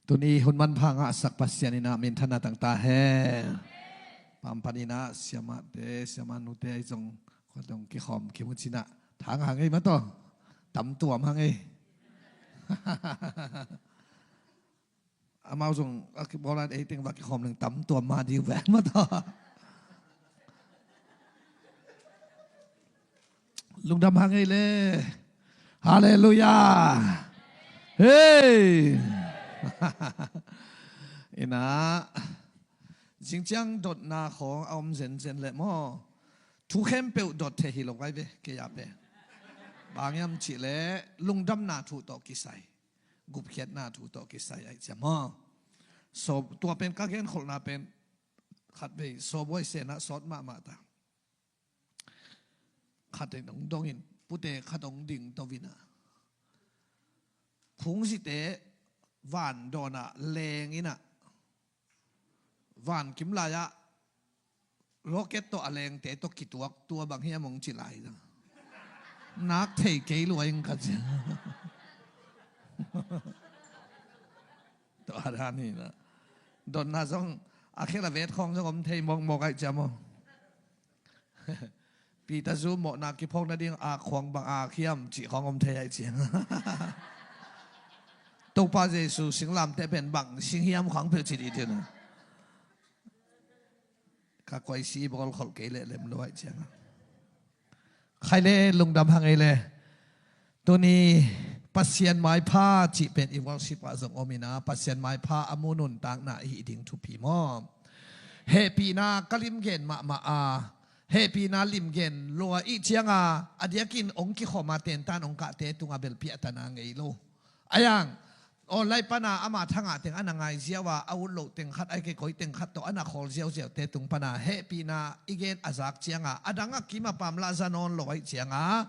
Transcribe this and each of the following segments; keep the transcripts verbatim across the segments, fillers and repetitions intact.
Tuni hun manpha ngahsak Pasian in ah minthanna tang ta hen. Pampan in ah siamahte, siamah nute ahi zong khuat dong kikhawm kimu cin ah thang hang ei mataw. Tamtuam hang ei. Amau zong a kibawlan ei teng va kikhawm leng tamtuam ma diu ven mataw. Lungdam hang ei le. Halleluiah. Hei. Inah zingciang dotna khawng a om zenzen leh maw, thu khempeuh dot thei hi lo vai ve kei a pen. Bang hiam cihleh lungdamna thu tawh kisai, gupkhiatna thu tawh kisai aih ciam maw. So tua pen ka genkholhna pen khatvei sawbuai senah sawt mahmah ta. Khat in hong dongin pute khat hong ding to vinah khungzite van dawnah leng inah van kim lai-ah rocket tawh a lengte tawh kituak tua bang hiam hong ci lai zang. Nak thei kei lua ing ka cia. Tua dan hinah donna zong a khel a vet khawng zong om thei mawkmawk aih ciam aw. Peter zu mawhna kiphawk nading a khuang bang a khiam cih khawng om thei aih ciang. Topa Jesu singlamteh pen bang sing hiam khawng peuh ci dih tina. Ka koisi bawl kholh kei leh lem lo aih ciang. Khai le lungdam hang ei le. Tuni Pasian maipha cih pen i worship ah zong om inah Pasian maipha a mu nuntakna i hih ding thupi maw. Hehpihna ka limgen mahmah a, hehpihna limgen lua ih cianga a diakin hong kikhawma tentan hong kahte tunga bel piahtana ngei lo. Ayang online pana ama thangah teng ana ngai ziau a, a ut loh teng khat ai kei koi teng khat tawh ana khawl ziauziaute tung pana hehpihna i gen a zak cianga a dang a kim a pamlah za nawn lo aih cianga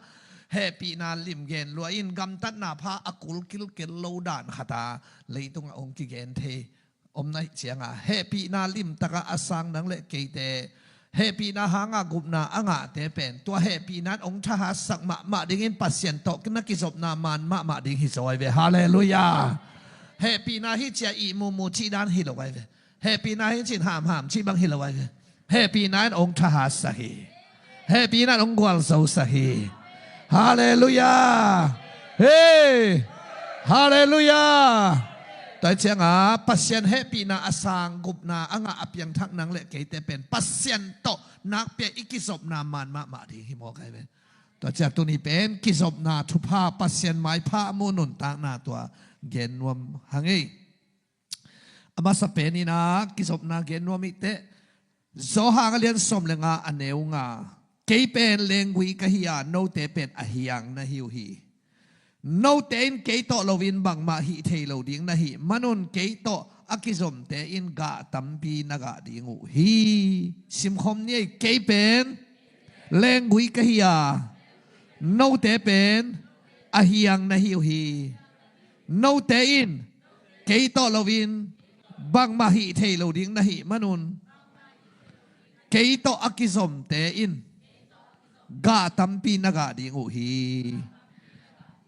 hehpihna limgen lua in gamtatna pha a kul kilkel lo dan khata leitungah hong kigen thei om naih cianga hehpihna limtaka a sang nang le keite hehpihna hanga gupna a ngahte pen tua hehpihna in hong thahatsak mahmah dingin Pasian tawh na kizopna man mahmah ding hi zaw ai ve. Halleluiah. Hehpihna hi cia ih mumu cih dan hi lo ai ve. Hehpihna hi cin hamham cih bang hi lo ai ve. Hehpihna in hong thahatsak hi. Hehpihna in hong gualzosak hi. Halleluiah. Hei. Halleluiah. Tua cianga Pasian hehpihna a sang gupna a ngah a piangthak nang le keite pen Pasian tawh nakpia i kizopna man mahmah ding hi mawk ai ve. Tua ciang tuni pen kizopna thupha Pasian maipha a mu nuntakna tua gen nuam hang ei. A masa pen inah kizopna gen nuam ihteh Johan a lian sawm le nga a neu nga. Kei pen lenggui ka hi a note pen a hiang na hi uh hi. Note in kei tawh loin bangmah hih thei lo ding na hih manun kei tawh a kizomte in gah tampi na gah ding uh hi. Simkhawm ni ei. Kei pen lenggui ka hi a note pen a hiang na hi uh hi. Note in kei tawh loin bangmah hih thei lo ding na hih manun kei tawh a kizomte in gah tampi na gah ding uh hi.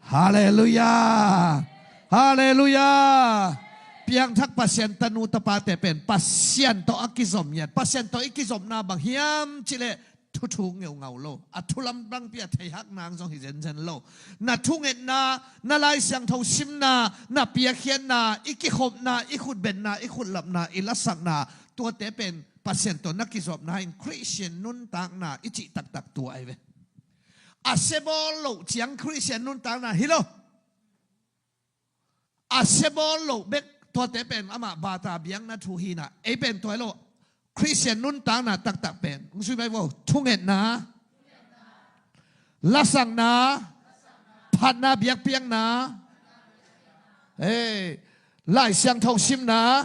Halleluiah. Halleluiah. Piangthak Pasian tanu tapate pen Pasian tawh a kizom hian Pasian tawh i kizopna bang hiam cihleh thuthu ngeungau lo a thu lamdang pia theihak nang zong hi zenzen lo. Na thungetna, na Lai Siangtho simna, na piakkhiatna, i kikhopna, i khutbenna, i khutlapna, i lasakna tuate pen Pasian tawh na kizopna in Khristian nuntakna i cih taktak tua ai ve. A sebawl loh ciang Khristian nuntakna hi lo. A sebawl loh bek tuate pen amah bata biakna thu hinah ei pen tua hi lo. Khristian nuntakna taktak pen hong sui mai vo thungetna, lasakna, phatna, biakpiakna, hei, Lai Siangtho simna.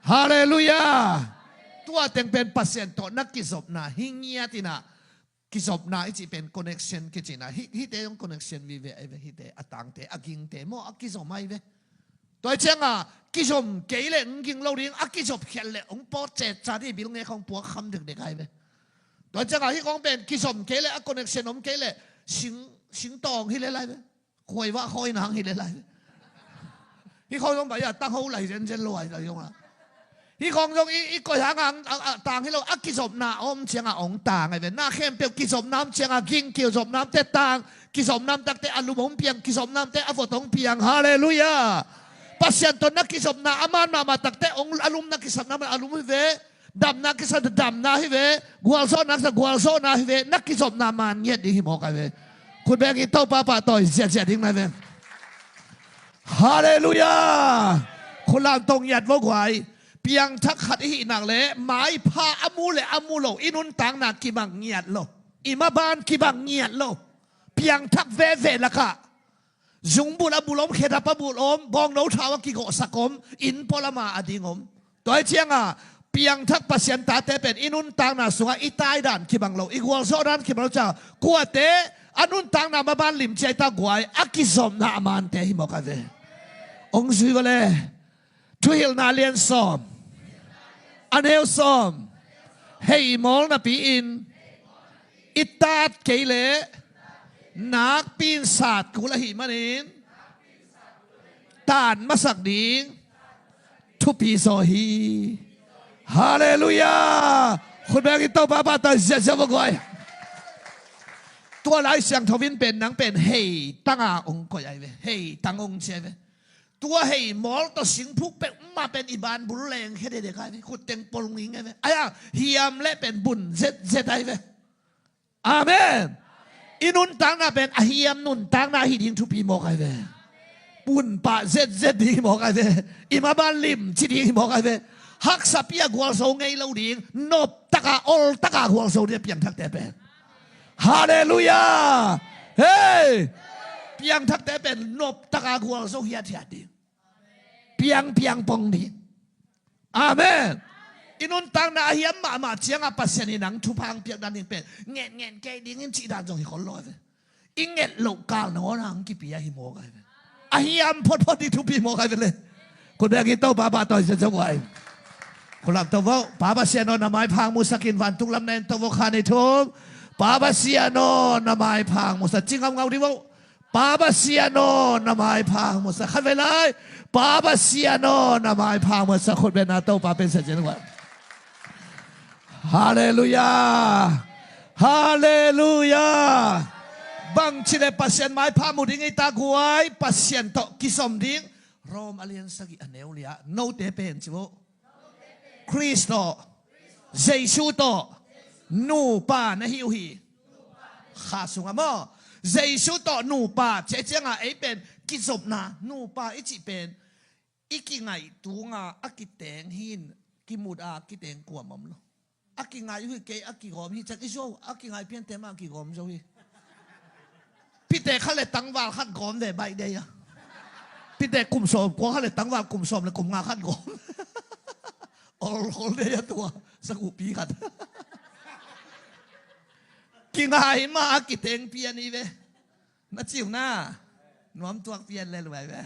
Halleluiah. Tua teng pen Pasian tawh na kizopna hi ngiat inah kizopna i cih pen connection kicinah hite zong connection vive ai ve. Hite a tangte a gingte maw a kizom ai ve. Tua cianga kizom kei leh hong ging lo ding a kizop khiat leh hong pawt cetcat hi bilnge khawng puak kham dekdek ai ve. Tua cianga hi khawng pen kizom kei leh a connection om kei leh sing singtawng hi lel ai ve. Khuaivah khawi nang hi lel ai ve. Hih khawng zong bai a tang ho lai zenzen lo ai zong a. Hih khawng zong i, i koi hang a, a, a tang hi lo, a kizopna om ciang a ong tang ai ve. Na khempeuh kizopna om ciang a ging kizopna om te tang, kizopna om takte a lum ong piang, kizopna om te a vot ong piang. Halleluiah. Pasian tawh na kizopna a man mahmah takte ong a lum na kisapna man a lum hi ve. Damna kisa damna hi ve. Gualzawhna kisa gualzawhna hi ve. Na kizopna man ngiat ding hi mawk ai ve. Khut beng in Topa pahtawi ziahziah ding na hi ve. Halleluiah. Khut lam tong ngiat vo guai. Piangthak khat i hih nak le maipha a mu le a mu lo i nuntakna kibang ngiat lo. I maban kibang ngiat lo. Piangthak veve lakah zungbul a bul om, khedap a bul om, bawngno thau a kigawhsak om, inn pualam a a ding om. Tua hi ciang a piangthak Pasian tate pen i nuntakna sungah i taidan kibang lo, i gualzawhdan kibang lo ciang a kuate a nuntakna maban limci ai ta guai a kizopna a mante hi mawk ai ve. Ong zui vale. Thuhilhna lian sawm, a neu sawm. Hei mawl napi-in i tat kei leh nakpi-in sat kul ahih manin tat masak ding thupi zaw hi. Halleluiah. Khut beng in Topa pahtawi ziahziah vo guai. Tua Lai Siangtho in pen nang pen hei tang a ong koih ai ve. Hei tang ong ci ai ve. Tua hei mawl tawh singphuk peuhmah pen i ban bul leng khia dede kai ve. Khut teng pol nging ai ve. Ai a hiam leh pen bun zetzet ai ve. Amen. I nuntakna pen a hiam nuntakna hi ding thupi mawk ai ve. Bun pah zetzet ding hi mawk ai ve. I maban limci ding hi mawk ai ve. Haksa pi a gualzo ngei lo ding, nop taka ol taka gualzo ding a piangthakte pen. Halleluiah. Hei. Piangthakte pen nop taka gualzo hiathiat ding. Piangpiang pong ding. Amen. I nuntakna a hiam mahmah ciang a Pasian in nang thupha ong piak dan ding pen ngen ngen kei ding in cih dan zong hi khol lo ai ve. I nget loh kal nangawn a ong kipia hi mawk ai ve. A hiam photphot ding thupi mawk ai ve le. Khut beng in Topa pahtawi ziahziah vo guai. Khut lam to vo. Pa Pasian aw, na maipha ong musak in. Vantung lam na en to vo. Kha nei thum. Pa Pasian aw, na maipha ong musak. Ci ngaungau dih vo. Pa Pasian aw, na maipha ong musak. Khatvei lai. Pa Pasian aw, na maipha ong musak. Khut beng in Topa pen sa cian guai. Halleluiah. Halleluiah. Bangci leh Pasian maipha mu ding i ta guai, Pasian tawh kizom ding. Rom a lian sagih a neu li ah, note pen ci vo. Khrist tawh, Jesu tawh nupa na hi uh hi. Kha sungah maw, Jesu tawh nupa ci ai ciang a ei pen kizopna nupa i cih pen i kingaih tung a a kiteng hi in, kimut a kiteng kuamah om lo. A kingaih uh hi kei, a kigawm hi ciang i zuau, a kingaih piante mah a kigawm zo hi. Pite khat leh tangval khat gawm ve baih dei a. Pite kum sawm kua khat leh tangval kum sawm leh kum nga khat gawm. Ol khol dei a tua, sakuhpi khat. Kingaih mah a kiteng pian hi ve. Na ci uh na. Nuam tuak pian le luai ve.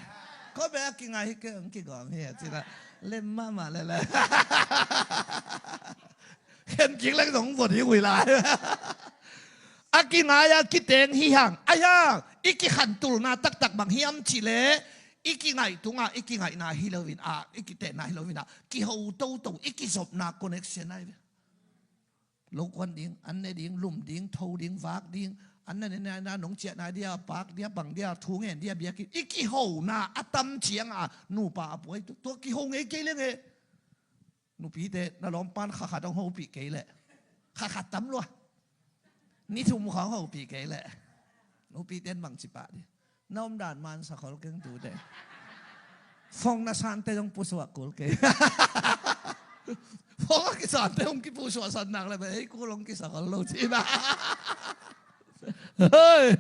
Ko be a kingaih hi kei ong kigawm hi a ci na. Lem mahmah le le. Khen kik leng zong vot hi ui lai. A kingaih a kiteng hi hang. Ai hang. I kikhantulna taktak bang hiam cih leh i kingaih tung a i kingaihna hi lo in a, i kitehna hi lo in a, kiho toto i kizopna connection ai ve. Lokuan ding, an ne ding, lum ding, tho ding, vak ding, an ne ne ne na nong ciah nai dia, pak dia, bang dia, thu ngen dia, biakinn. I kihona a tam ciang a nupa a puai tu. Tua kiho ngei kei leng e. Nupite, na lawmpan kha khat hong hopih kei leh. Kha khat tam lua. Ni thum khawng hopih kei leh. Nupite in bang ci pah di. Na omdan man sa khol keng tute. Phone na sante zong pusuak kul kei. Phone a kisante zong kipusuak san nak le, ei kul hong kisa khol lo cina. Hei.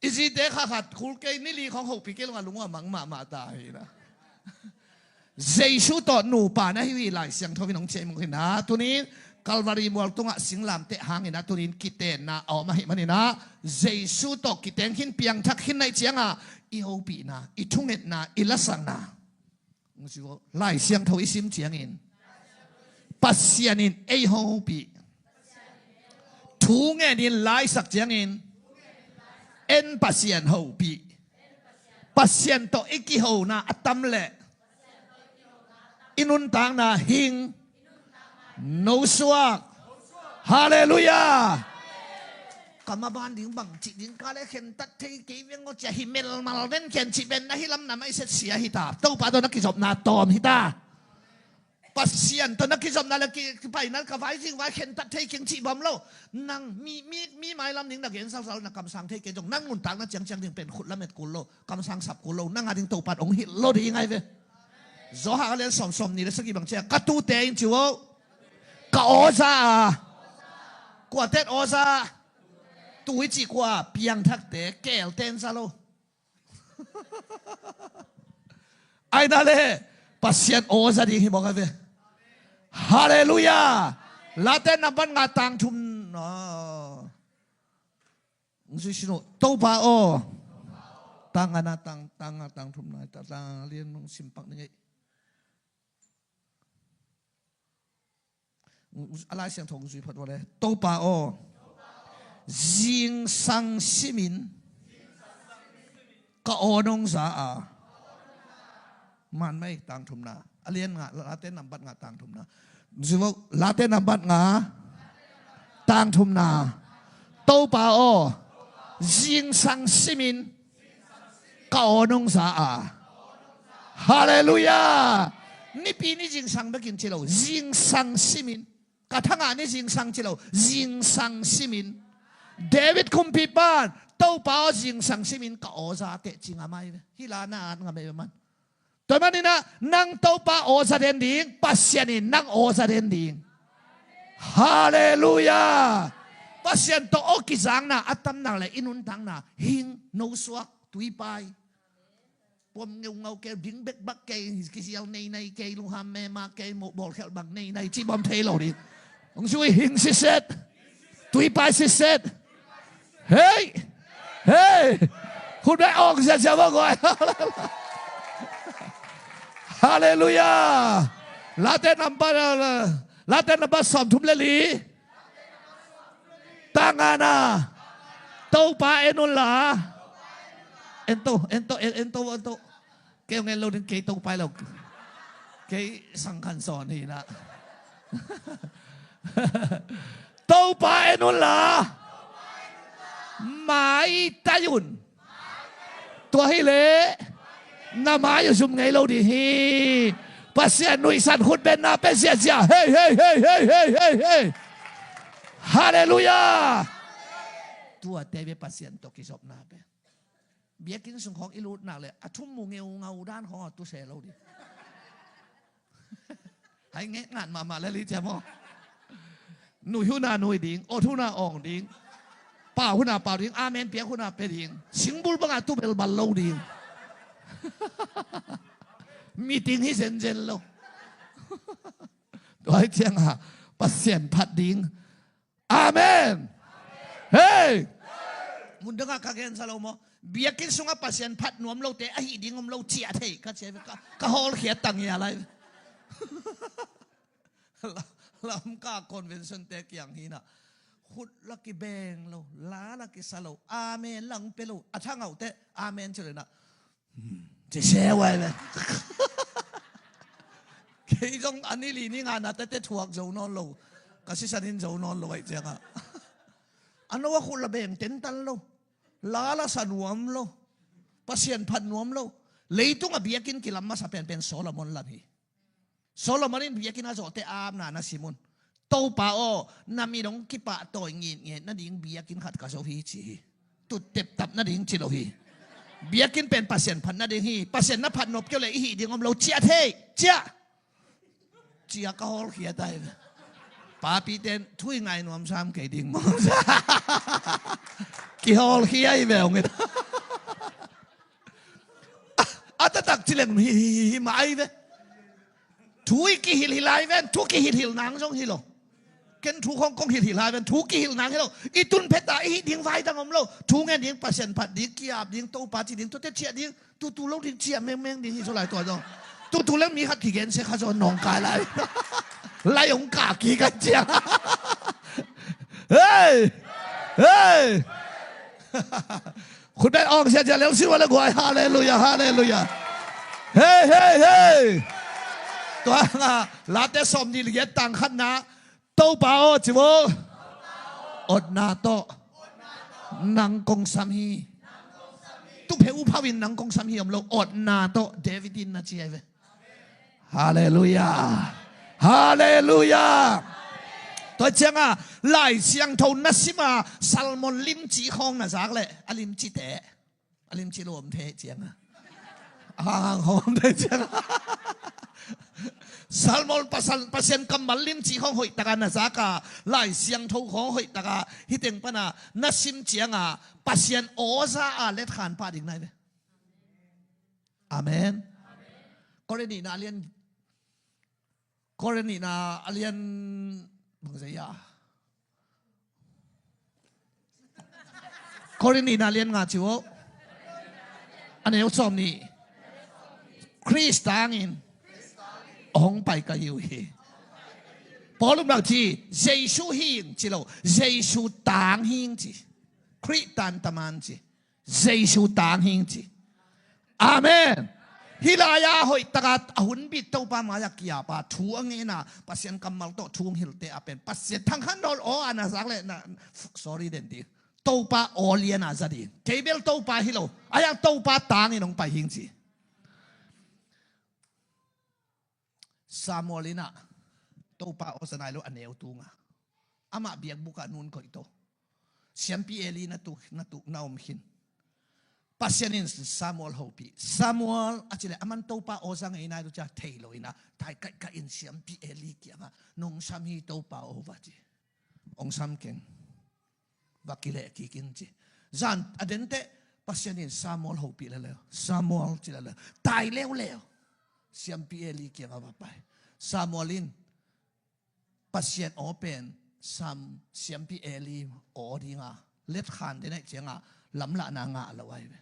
I zite kha khat kul kei, ni li khawng hopih kei lo a lungua mang mahmah ta hi na. Jesu tawh nupa na hi uh hi Lai Siangtho in hong ciah muk hi na. Tunin Calvary mual tungah singlamteh hangin a tunin kitenna a om ahih manin a, Jesu tawh kiteng khin, piangthak khin na hih ciang a, i hopihna, i thungetna, i lasakna. Lai Siangtho i sim ciangin Pasian in ei hopih. Thu ngenin laisak ciangin en Pasian hopih. Pasian tawh i kihona a tam leh i nuntakna hing, nosuak. Halleluiah. Ka maban ding bang cih ding ka le khentat thei kei veng aw cia hi melmal ven khen cih ven na hi lam na maiset sia hi ta. Topa tawh na kizopna tawm hi ta. Pasian tawh na kizopna le ki- kipaina ka vai zing vai khentat thei keng cih bam lo. Nang mi, mi, mi mailam ding na gen salsal na kamsang thei kei zong nang nuntakna ciangciang ding pen khut lamet kul lo, kamsang sap kul lo, nang a ding Topa hong hilh lo ding ai ve. Johan a lian sawm, sawm nih le sagih bang cia ka tute in ci uh. Ka awza a. Kuaten awza. Tui ci kua piangthakte kelten za lo. Aina le Pasian awza ding hi mawk a ve. Halleluiah. Late nambat nga tang thum. Aw. Hong zui sin uh. Topa aw. Tang ngana tang, tang nga tang thumna, tang, tang lian hong simpak ning ei. A Lai Siangtho hong zui phot uh le. Topa aw. Zingsang simin. Ka aw nong za a. Man mai tang thumna. A lian nga, late nambat nga tang thumna. Zivok, late nambat nga tang thumna. Topa aw, zingsang simin ka aw nong za a. Halleluiah. Nipi ni zingsang bekin ci lo, zingsang simin. Ka thangah ni zingsang ci lo, zingsang simin. David kumpipan, Topa aw zingsang simin ka aw za teh ci ngam ai ve. Hih la na at ngam ai ve man. Tua maninah nang Topa aw za den ding, Pasian in nang aw za den ding. Halleluiah. Pasian tawh aw kizakna a tamnak le i nuntakna hing, nosuak, tuipai. Puam ngeungau kei, ding bekbak kei, kisial neinei kei, lungham mema kei, moh bawlkhelh bang neinei ci bawm thei lo ding. Hong zui hing siset. Tuipai siset. Hei! Hei! Khut bek awng ziazia va guai. Halleluiah. Late nambat, late nambat sawm thum le li. Tangana. Topa en unla. Ento, ento, ento, ento. Kei hong en lo ding, kei Topa hi lo. Kei sangkhan sawn hi na. Topa en unla. Maitai un. Tua hileh na mai uh zum ngei lo ding hi. Pasian nuihsan khut benna pe ziazia. Hei, hei, hei, hei. Halleluiah. Tuate bia Pasian tawh kizopna pe. Biakinn sung khawng i lutnak le a thum mu ngeungau dan khawng a tu se lo ding. Hai ngeh ngat mahmah le li cia maw. Nui huna nui ding, awt huna awng ding, pau huna pau ding, amen piak huna pia ding, singbul bangah tu belbal lo ding. Meeting hi zenzen lo. Tua hi ciangah Pasian phat ding. Amen. Hei! Mundangah ka gensa lo maw? Biakinn sungah Pasian phat nuam lote ahih ding om lo ciah thei ka cia ka, ka hawlkhia tang ia lai. Lamka convention te kiang hinah khut la kibeng lo, la la kisa lo, amen lang pe lo, a thangauh te amen ci lo inah. Hmm, ci se uai ve. Kei zong a ni li ni ngana tete thuak zo nawn lo. Ka sisan in zo nawn lo aih ciangah a no a khut la beng tentan lo. La la sa nuam lo. Pasian phat nuam lo. Leitung a biakinn kilam masa penpen Solomon lam hi. Solomon in biakinn a zawhte a apna na sim un. Topa aw, na mit hong kipahtawi ngitnget nading biakinn khat ka zo hi ci hi. Tutteptap nading ci lo hi. Biakinn pen Pasian phat nading hi. Pasian na phat nop keu le i hih ding om lo ciah thei. Ciah. Ciah ka hawlkhia tai. Papiten thu i ngai nuam sam kei ding maw. Kihawlkhia i ve hong it. A taktak ci leng hi hi hi hi mah ai ve. Thu i kihilhilh ai ven, thu kihilhilh nang zong hi lo. Ken thu khong kong hilhhilh ai ven, thu kihilh nang hi lo. I tun pheta i hih ding vai dang om lo. Thu ngen ding, Pasian phat ding, kiap ding, Topa ci ding, tuate ciah ding, tutu lo ding ciah mengmeng ding hi zo lai tua zong. Tutu leng mi khat kigen se kha zaw nawngkai lai. Lai ong ka ki kan ciah. Hei! Hei! Khut beng awng siasia lel si ua le guai. Halleluia, halleluia. Hei, hei, hei. Tua nga Late sawm nih le giat tang khatna, Topa aw ci vo. Otna tawh nang kong sam hi. Tupheuh phauh in nang kong sam hi om lo, otna tawh David in na ci ai ve. Halleluia. Halleluia. Tua cianga Lai Siangtho na sima Salmon limci khawng na zak leh a limci te a limci lo om thei cianga a hanghang khawng om thei cianga Salmon pasal Pasian kammal limci khawng hoih taka na zaka Lai Siangtho khawng hoih taka hiteng pana na sim cianga Pasian awza a letkhan pah ding nai ve. Amen. Korin nihna a lian Korin nihna a lian bangzai a Korin nihna a lian nga ci uh a neu sawm nih Khrist tangin hong pai ka hi uh hi. Paul in bang ci? Jesu hing ci lo, Jesu tang hing ci. Khrih tan taman ci. Jesu tang hing ci. Amen. Hih lai-a hoih taka a hun bit Topa mai-a kiapa thu a ngeina Pasian kammal tawh thu hong hilte a pen Pasian thangkhat nawl aw a na zak leh na sorry den ding. Topa aw liana za ding. Kei bel Topa hi lo. A yang Topa tangin hong pai hing ci. Samuel in ah Topa aw za nai lo a neu tunga amah biakbuk ah nun koih to. Siampi Eli na tuk na tuk na om khin. Pasian in Samuel hopih. Samuel a cileh aman Topa aw za ngei nai lo cia thei lo inah tai kaihkaih in Siampi Eli kiangah nong sam hi Topa aw va ci. Ong sam keng. Va kileh kik in ci. Zan a denteh Pasian in Samuel hopih leleu Samuel ci leleu tai leuleu. Siampi Eli kiangah va pai. Samuel in Pasian aw pen sam Siampi Eli aw dinga letkhan den aih cianga lamlahna ngah lo ai ve.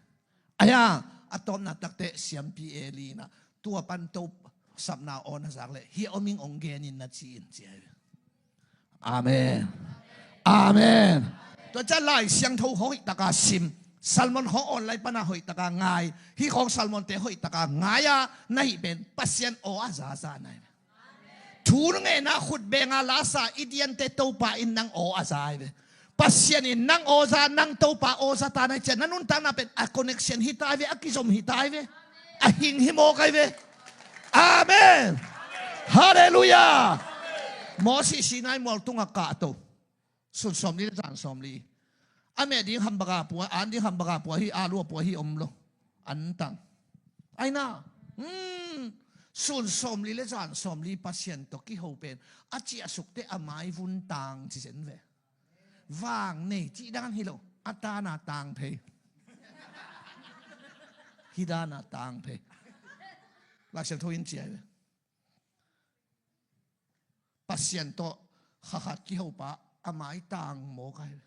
Aia a tawpna takteh Siampi Eli inah tua pan to sapna aw na zak leh hia om ing ong gen in na ci in ci ai ve. Amen. Amen. Tua ciah Lai Siangtho hoih taka sim Salmon khawng online pana hoih taka ngai. Hih khawng Salmonte hoih taka ngai-a na hih pen Pasian aw a zaza nai. Thu ngeina khut benga lasa i diante Topa in nang aw a za ai ve. Pasian in nang aw za nang Topa aw za ta nai ciah na nuntakna pen a connection hi ta ai ve, a kizom hi ta ai ve. A hing hi mawk ai ve. Amen. Halleluia. Mawsi Sinai mual tunga kahto sun sawmli le zan sawmli. A meh ding hambaka pua an ding hambaka pua hi a lua pua hi om lo. An tang aina sun sawmli le zan sawmli Pasian tawh kiho pen a ciahsukte a mai vun tang ci zen ve. Vang nei cih dan hi lo a tana tang phei. Hi dana tang phei. Lai Siangtho in ci ai ve. Pasian tawh khakhat kihopa a maitang mawk ai ve.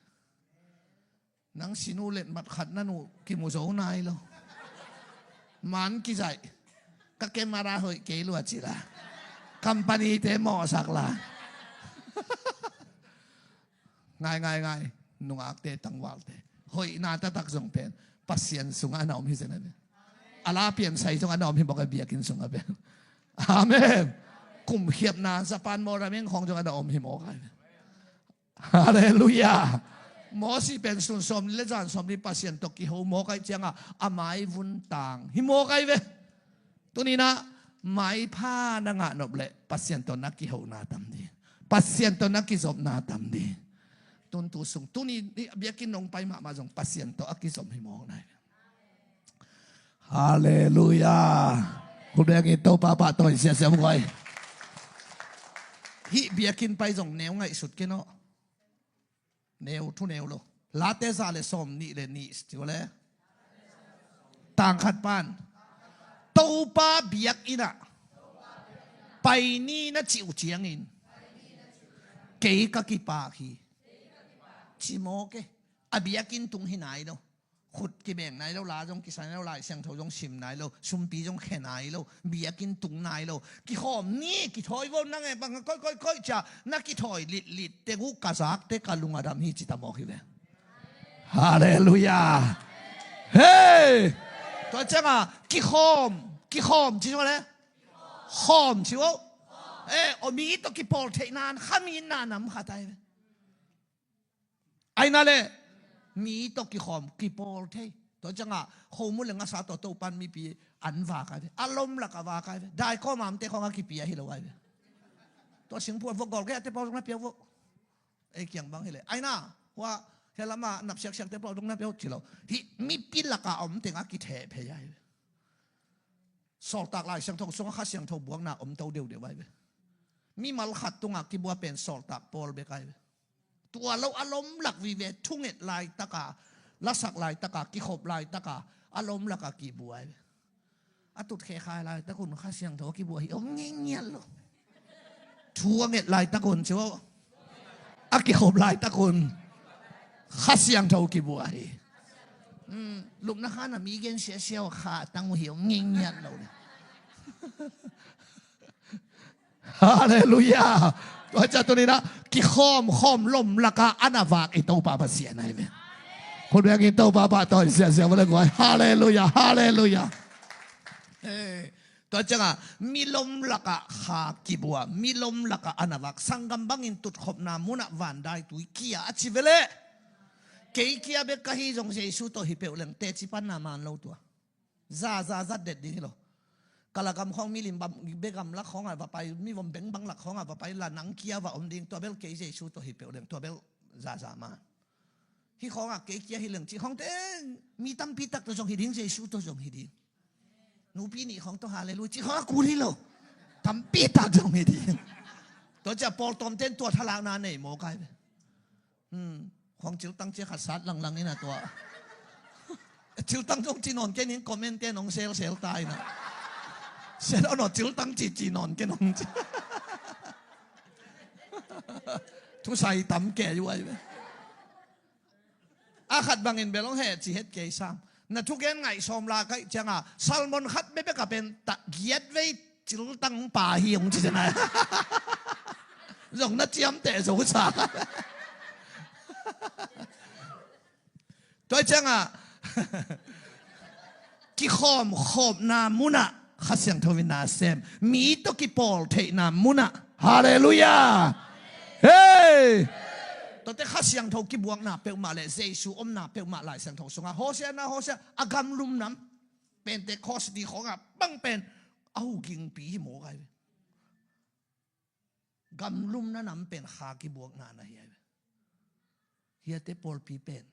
Nang sinu letmat khat na nuh kimu zo nai lo. Man kizaih ka kemara hoih kei lua cila. Company te mawhsak la. Ngai ngai ngai. Nungakte tangvalte hoihna taktak zong pen Pasian sungah a na om hi zen a pen. A la piansai zong a na om hi bawk a biakinn sungah pen. Amen. Kumkhiatna Japan mawh rameng khawng zong a na om hi mawk a pen. Halleluia. Mawsi pen sun sawmli le zan sawmli Pasian tawh kiho mawk ai cianga a mai vun tang hi mawk ai ve. Tuninah maipha na ngah nop leh Pasian tawh na kihona tam ding. Pasian tawh na kizopna tam ding. Tuntu sung tuni biakinn nong pai mahmah zong Pasian tawh a kizop hi mawk nai. Halleluia. Khut bengin Topa pahtawi siasiam guai. Hih biakinn pai zong neu ngaihsut ken aw. Neu thu neu lo. Late za le sawm nih le nih tiu le tangkhat pan Topa biakinn ah pai ni na cih uh ciangin kei ka kipak hi. Ci mawk e. A biakinn tung hi nai lo. Khut kibeng nai lo, la zong kisa nai lo, Lai Siangtho zong sim nai lo, sumpi zong khe nai lo, biakinn tung nai lo. Kikhawm ni, kithawi vo nang e bang koih koih koih cia na kithawi litlit teng uh ka zakte ka lung a dam hi ci ta mawk hi ve. Halleluia. Hei! Tua ciangah kikhawm, kikhawm ci zong le khawm ci uh. Eh, aw mi tawh kipawl theihna, khaminna nam khat ai ve. Aina le mi tawh kikhawm kipawl thei. Tua ciangah khomun le ngasa tawh Topan mipi an vak ai ve. A lom lakah vak ai ve. Daikawm amte khawngah kipi ahi lo ai ve. Tua singphuan vok gol kei a te pau zong na piau vok. Ei kiang bang hi le. Aina, hua, hia lama nap siaksiak te pau zong na piau ci lo. Hih mipi lakah a om tengah kitheh phei ai ve. Sawltak Lai Siangtho sungah Kha Siangtho buakna om to deuhdeuh ai ve. Mimal khat tungah kibua pen sawltak pawl bek ai ve. Tua lo a lom lak vive thunget laitaka, lasak laitaka, kikhop laitaka, a lom laka kibua ai ve. A tutkhe khai laitakun Kha Siangtho a kibua hi om ngiatngiat lo. Thu a nget laitakun ci uh. A kikhop laitakun Kha Siangtho kibua hi. Lupna khan a mi gen siasia uh kha tang uh hi om ngiatngiat lo. Halleluiah. Tua ciah tuninah kikhawmkhawm lom lakah a na vak i Topa Pasian ahi ve. Khut bengin Topa pahtawi siasia vua le guai. Halleluiah, halleluiah. Tua ciangah mi lom lakah kha kibua, mi lom lakah a na vak, sanggam bangin tutkhopna munah vandaitui kia a ci veleh. Kei kia bek ka hi zong Jesu tawh hi peuh leng teci panna man lo tua. Zaza zat det ding hi lo. Kala gam khawng milim bam begam lak khawngah va pai, mivom bengbang lak khawngah va pai la nang kia va om ding, tua bel kei Jesu tawh hi peuh leng tua bel zaza man. Hih khawngah kei kia hi leng cih khawngte mi tampi tak tawh zong hi ding, Jesu tawh zong hi ding. Nupi nih khawng tawh halleluiah cih khawngah kul hi lo. Tampi tak zong hi ding. Tua ciah pawltawmte in tua thalakna nei mawk ai ve. Khuang ciltang cia khat sat langlang ina tua. Ciltang zong ci nawn ken in comment te nong selsel ta ina. Sel aw naw ciltang ci ci nawn ken nong ci. Thusai tam ke yu ai ve. A khat bangin bel hong heh ci het kei sam. Na thugen ngaih sawm la kaih cianga salmon khat bebek a pen ta giat vei ciltang pa hi hong ci cianai. Zong na ciamteh zo sa. Tua ciangah kikhawm khawmna munah Kha Siangtho in na sem, mi tawh kipawl theihna munah. Halleluiah. Hei! Tuate Kha Siangtho kibuakna peuhmah le Jesu omna peuhmah Lai Siangtho sungah Hosiana, Hosia, a gamlum nam Pentecost ni khawngah bang pen a hugingpi hi mawk ai ve. Gamlumna nam pen kha kibuakna na hi ai ve. Hiate pawlpi pen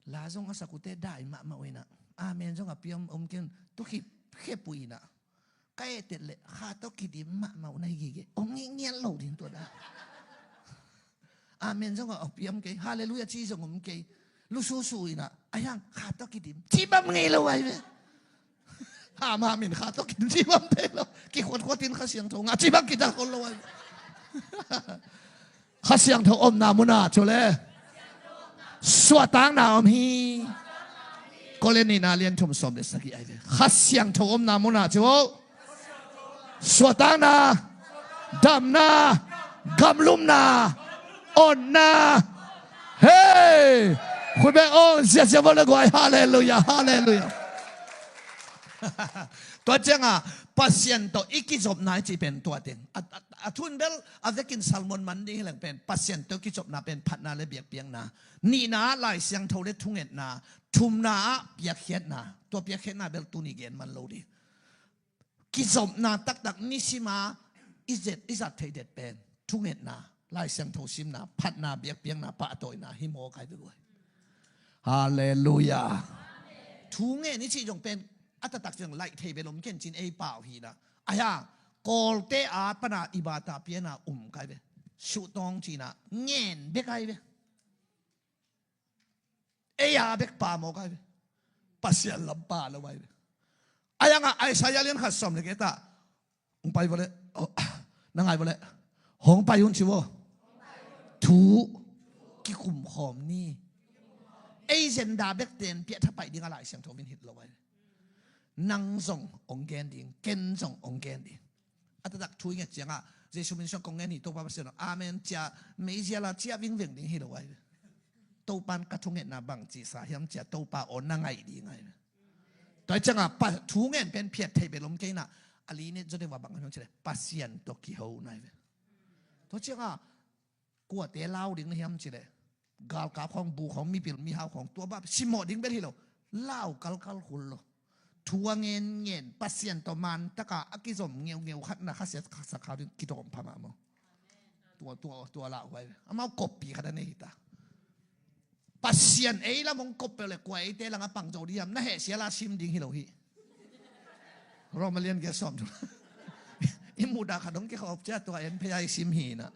la zong a sakute dai mahmah uh inah amen zong a piam om ken tukhip khep uh inah ka etet le kha tawh kidim mahmah uh na hi gige om ngihngiat lo ding tua da. Amen zong a piam kei, halleluiah ci zong om kei. Lususu inah a hiang kha tawh kidim ci bam ngei lo ai ve. Hamham in kha tawh kidim ci bam thei lo. Kikhuatkhuat in Kha Siangtho ngah ci bam kitak khol lo ai. Kha Siangtho omna muna cu le suahtakna om hi. Korin nihna lian thum sawm le sagih ai ve. Kha Siangtho omna muna cu suahtakna, damna, gamlumna, onna. Hei! Khutbeng ong ziazia vua le guai. Halleluiah, halleluiah. Tua ciangah Pasian tawh i kizopna i cih pen tua teng a, a, a thun bel a vekin salmon man ding hi leng pen Pasian tawh i kizopna pen phatna le biakpiakna, nihna ah Lai Siangtho le thungetna, thumna ah piakkhiatna. Tua piakkhiatna bel tuni gen man lo ding. Kizopna taktak nisima i zet i zat theih det pen thungetna, Lai Siangtho simna, phatna, biakpiakna, pahtawina hi mawk ai ve guai. Halleluiah. Thungen i cih zong pen a taktak zong laih thei bel om ken cin ei pau hi na. A hiang Kawlte a pana i bata piana um kai ve. Suhtawng cina ngen bek ai ve. Ei a bek pa mawk ai ve. Pasian lam pa lo ai ve. A yangah Isaiah lian khat sawm le keta hong pai vawleh, oh, na ngai vawleh hong pai un ci vaw. Thu kikum khawm ni. Ei zenda bek ten piah thapaih ding a Lai Siangtho min hit lo ai ve. Nang zong hong gen ding, ken zong hong gen ding. A taktak thu i nget ciangah Jesu min suang kong ngen hi Topa Pasian aw, amen cia meiziala cia vingveng ding hi lo ai ve. Topan ka thungetna bang ci sa hiam cia Topa aw na ngaih ding ahi ve. Tua hi ciangah pa thungen pen phiat theih bel om kei inah a linet zaw deuh a bang hiam cileh Pasian tawh kiho na hi ve. Tua ciangah kuate lau ding na hiam cileh galkap khawng bu khawng mipil mihau khawng tua bah simawh ding bel hi lo. Lau kalkal khul lo. Thu a ngenngen Pasian tawh mantaka a kizom ngeungeu khatna khasiat khasa khau ding kidawm pha mahmah. Tua tua tua lauhuai amau koppi khat a nei hita. Pasian ei lam hong kop peuh le kua eite langa pang zo ding hiam na heh siala sim ding hi lo hi. Roma lian kia sawm thu. I muda khat hong kikhawp cia tua en phei ai sim hi na.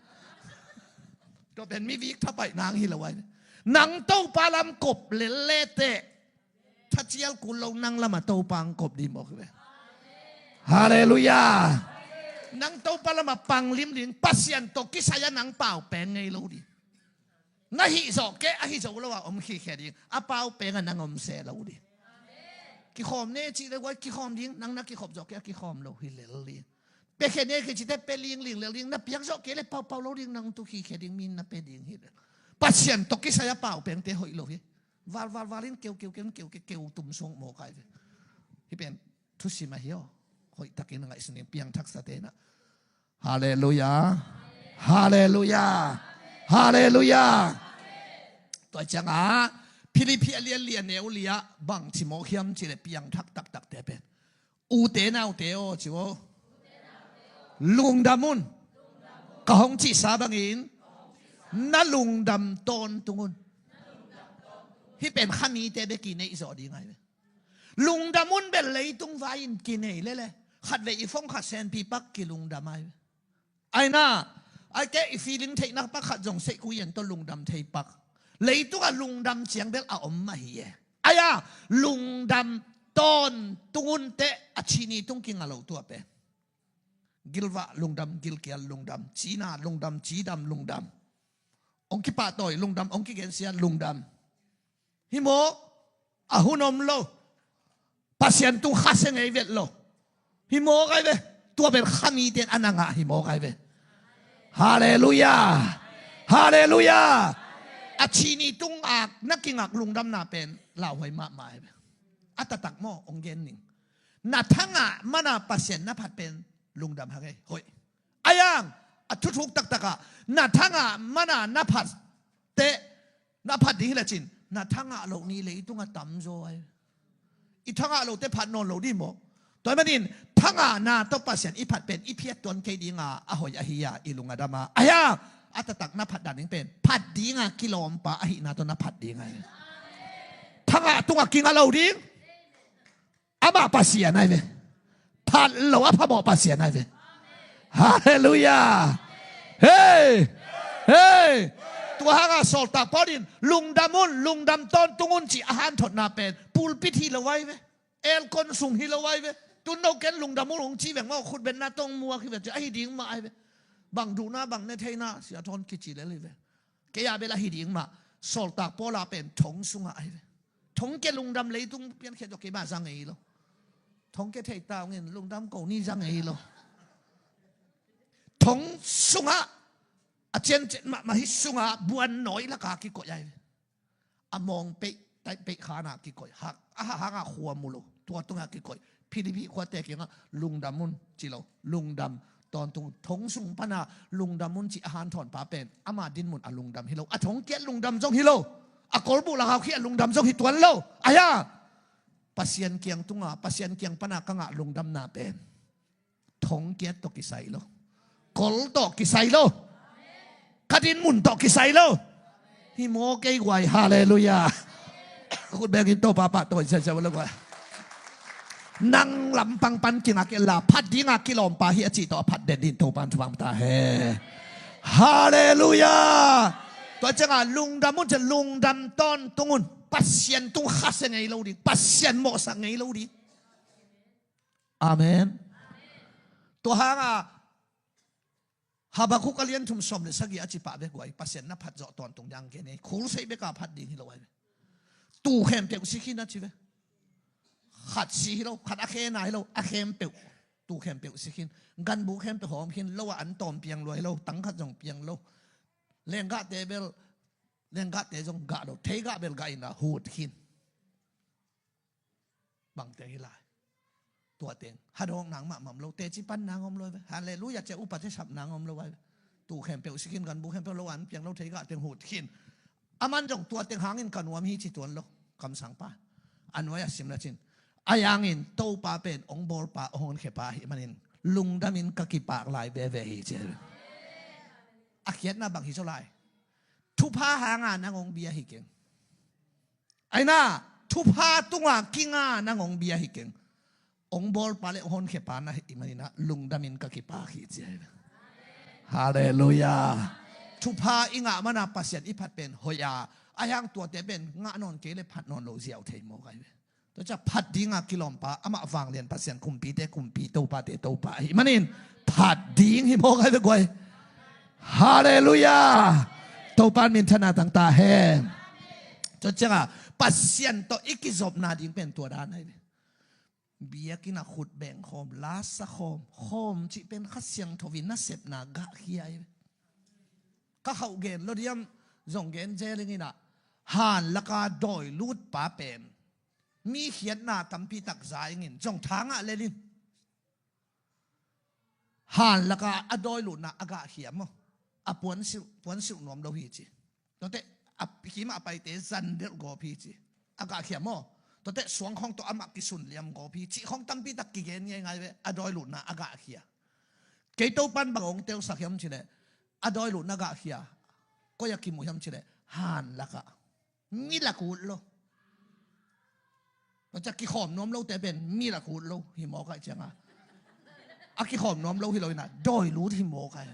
Tua pen mi vik thapaih nang hi lo ai. Nang Topa lam kop lel le teh thacial kul lo nang lama Topa ang kop dih mawk hi ve. Halleluiah. Nang Topa lama pang limlim Pasian tawh kisai a nang pau peng ngei lo dih. Na hih zawh keh a hih zo lo a om khikhia ding a pau peng a nang om se lo dih. Kikhawm ne cih le guai kikhawm ding nang na kikhop zawh keh a kikhawm lo hi lel dih. Pia khe ne khe cite pia lingling lel ding na piak zawh keh le paupau lo ding nang tu khikhia ding min na pia ding hi lel. Pasian tawh kisai a pau pengte hoih lo hi. Val val val in keu keu keu keu keu keu tum sung maw kai ve. Hi pen thusim ahi aw. Hoih takin a ngaihsun ding piangthaksa te na. Halleluiah. Halleluiah. Halleluiah. Tua ciangah Philippi a lian lian neu liah bang ci mawk hiam cileh piangthak taktak te pen. Ute naute aw ci aw. Lungdam un. Ka hong cihsa bangin na lungdam tawntung un. Hih pen khamite bek i neih zawh ding ahi ve. Lungdam un bel leitung vai-in kinei lele khatvei i fong khat senpi pak kilungdam ahi ve. Aina ai keh i feeling theihna pak khat zong seihkui en tawh lungdam thei pak. Leitungah lungdam ciang bel a om mah hi e. Aia lungdam tawntung un teh a chini tung kinga lo tua pen. Gilvah lungdam, gilkial lungdam, cina lungdam, cidam lungdam. Ong kipahtawi lungdam, ong kigensia lungdam. Hi maw? A hun om lo. Pasian tung khasia ngei vet lo. Hi maw kai ve? Tua pen khamite in a na ngah hi maw kai ve? Halleluiah. Halleluiah. A chini tung ak na kingak lungdamna pen lauhuai mahmah hi ve. A taktak maw ong gen ning. Na thangah mana Pasian na phat pen lungdam hang ei hoih. Ayang a thuthuk taktakah na thangah mana na phat teh na phat ding hi le cin na thangah loh ni leitung a tamzaw ai. I thangah lote phat nawn lo dih maw? Tua manin thangah na tawh Pasian i phat pen i phiat tuan kei dinga a hoih ahi a i lung a dama. Ayang a taktak na phat dan ding pen phat dinga kilawmpa ahihna tawh na phat ding ai. Thangah tungah kinga lo ding. Amah Pasian ai ve. Phat lo a phamawh Pasian ai ve. Halleluiah. Hei. Hei. Tua hanga sawltak Paul in lungdam un lungdam tawntung un cih a hanthotna pen pulpit hi lo ai ve. Elkon sung hi lo ai ve. Tun no ken lungdam un hong ci veng maw khutbetna tong muak hi ve ci ahi ding mah ai ve. Bang duhna bang ne theina sia thawn kici lel hi ve. Kei a bel ahi ding mah sawltak Paul a pen thong sungah ai ve. Thong kia lungdam leitung piankhiat zawh kei mah za ngei lo. Thong kia thei ta ungin lungdam ko ni za ngei lo. Thong sungah a ciancian mahmah hi sungah buan nawi laka kikoih ai ve. A mawng peih taih peih khanah kikoih hak a hahangah khua mu lo tua tungah kikoih. Philippi khuate kiangah lungdam un ci lo lungdam tawntung thong sung pana lungdam un ci a hanthawnpa pen ama dinmun a lungdam hi lo a thong kiat lungdam zong hi lo. A kolbuh lakau khi a lungdam zong hi tuan lo. Aia Pasian kiang tunga Pasian kiang pana ka ngah lungdamna pen thong kiat tawh kisai lo. Kol tawh kisai lo. Ka dinmun tawh kisai lo. Hi maw kei guai halleluiah. Khut bengin Topa pahtawi siasia lo guai. Nang lampang pan kingak la phat dinga kilawmpa hi a cih tawh a phat den din Topa in thupha ta he. Halleluiah. Tua cianga lungdam un cia lungdam tawntung un. Pasian tung khasia ngei lo ding Pasian mawhsak ngei lo ding. Amen. Tua hanga Habakkuk a lian thum sawm le sagih a ci pah bek guai Pasian na phat zawh tawntung ding gen ei khul sei beka phat ding hi lo ai ve. Tu khempeuh si khin a ci ve. Khat si hi lo khat a khena hi lo a khempeuh. Tu khempeuh si khin ganbu khempeuh hawm khin lo a an tawm piang lua hi lo tang khat zong piang lo. Lenggahte bel Lenggahte zong gah lo, theigah bel gah in a hut khin. Bangte hi lai. Tua teng hadawk nang mahmah om lo, teci pan nang om lo ve. Halleluiah cia upate sap nang om lo vai ve. Tu khempeuh sikin ganbu khempeuh lo an piang lo, theigah teng hut khin. Aman zong tua teng hangin ka nuam hi ci tuan lo. Kamsangpa a nuai a sim na cin, a yangin Topa pen ong bawlpa, ong honkhiapa hi manin lungdamin ka kipak lai veve hi ci. A khiatna bang hi zaw lai? Thupha hanga nang ong bia hi keng. Aina, thupha tunga kinga nang ong bia hi keng. Ong bawlpa le ong honkhiapa na hi maninah lungdamin ka kipak hi ci ahi ve. Halleluiah. Thupha i ngah mana Pasian i phat pen hoih a, a hiang tuate pen ngah nawn kei le phat nawn lo ziau thei mawk ahi ve. Tua cia phat dinga kilawmpa, amah vanglian Pasian, kumpite kumpi, topate topa ahi manin phat ding hi mawk ahi ve guai. Halleluiah. Topa minthanna tangta hen. Tua cianga Pasian tawh i kizopna ding pen tua dan ahi ve. Biakinn a khut beng khawm, lasa khawm, khawm cih pen Kha Siangtho in nasepna gahkhia ahi ve. Ka khauh gen lo diam, zong gen zel ing inah, han laka dawi lutpa pen mi khiatna tampi tak za ingin zong thangah lelin. Han laka a dawi lutna a gahkhia maw? A puansilh, puansilh nuam lo hi ci. Tuate a kima a paite zan delh gawp hi ci. A gahkhia maw? Tuate suangkhawng tawh amah kisun liam gawp hi cih khawng tampi tak kigen ngeingai ve. A dawi lutna a gahkhia. Kei Topan bang ong telsak hiam cileh, a dawi lutna gahkhia. Koi a kimu hiam cileh, han lakah. Mi lak ut lo. Tua cia kikhawm nuam lote pen mi lak ut lo hi mawk ahi cianga, a kikhawm nuam lo hi lo inah dawi lut hi mawk ahi.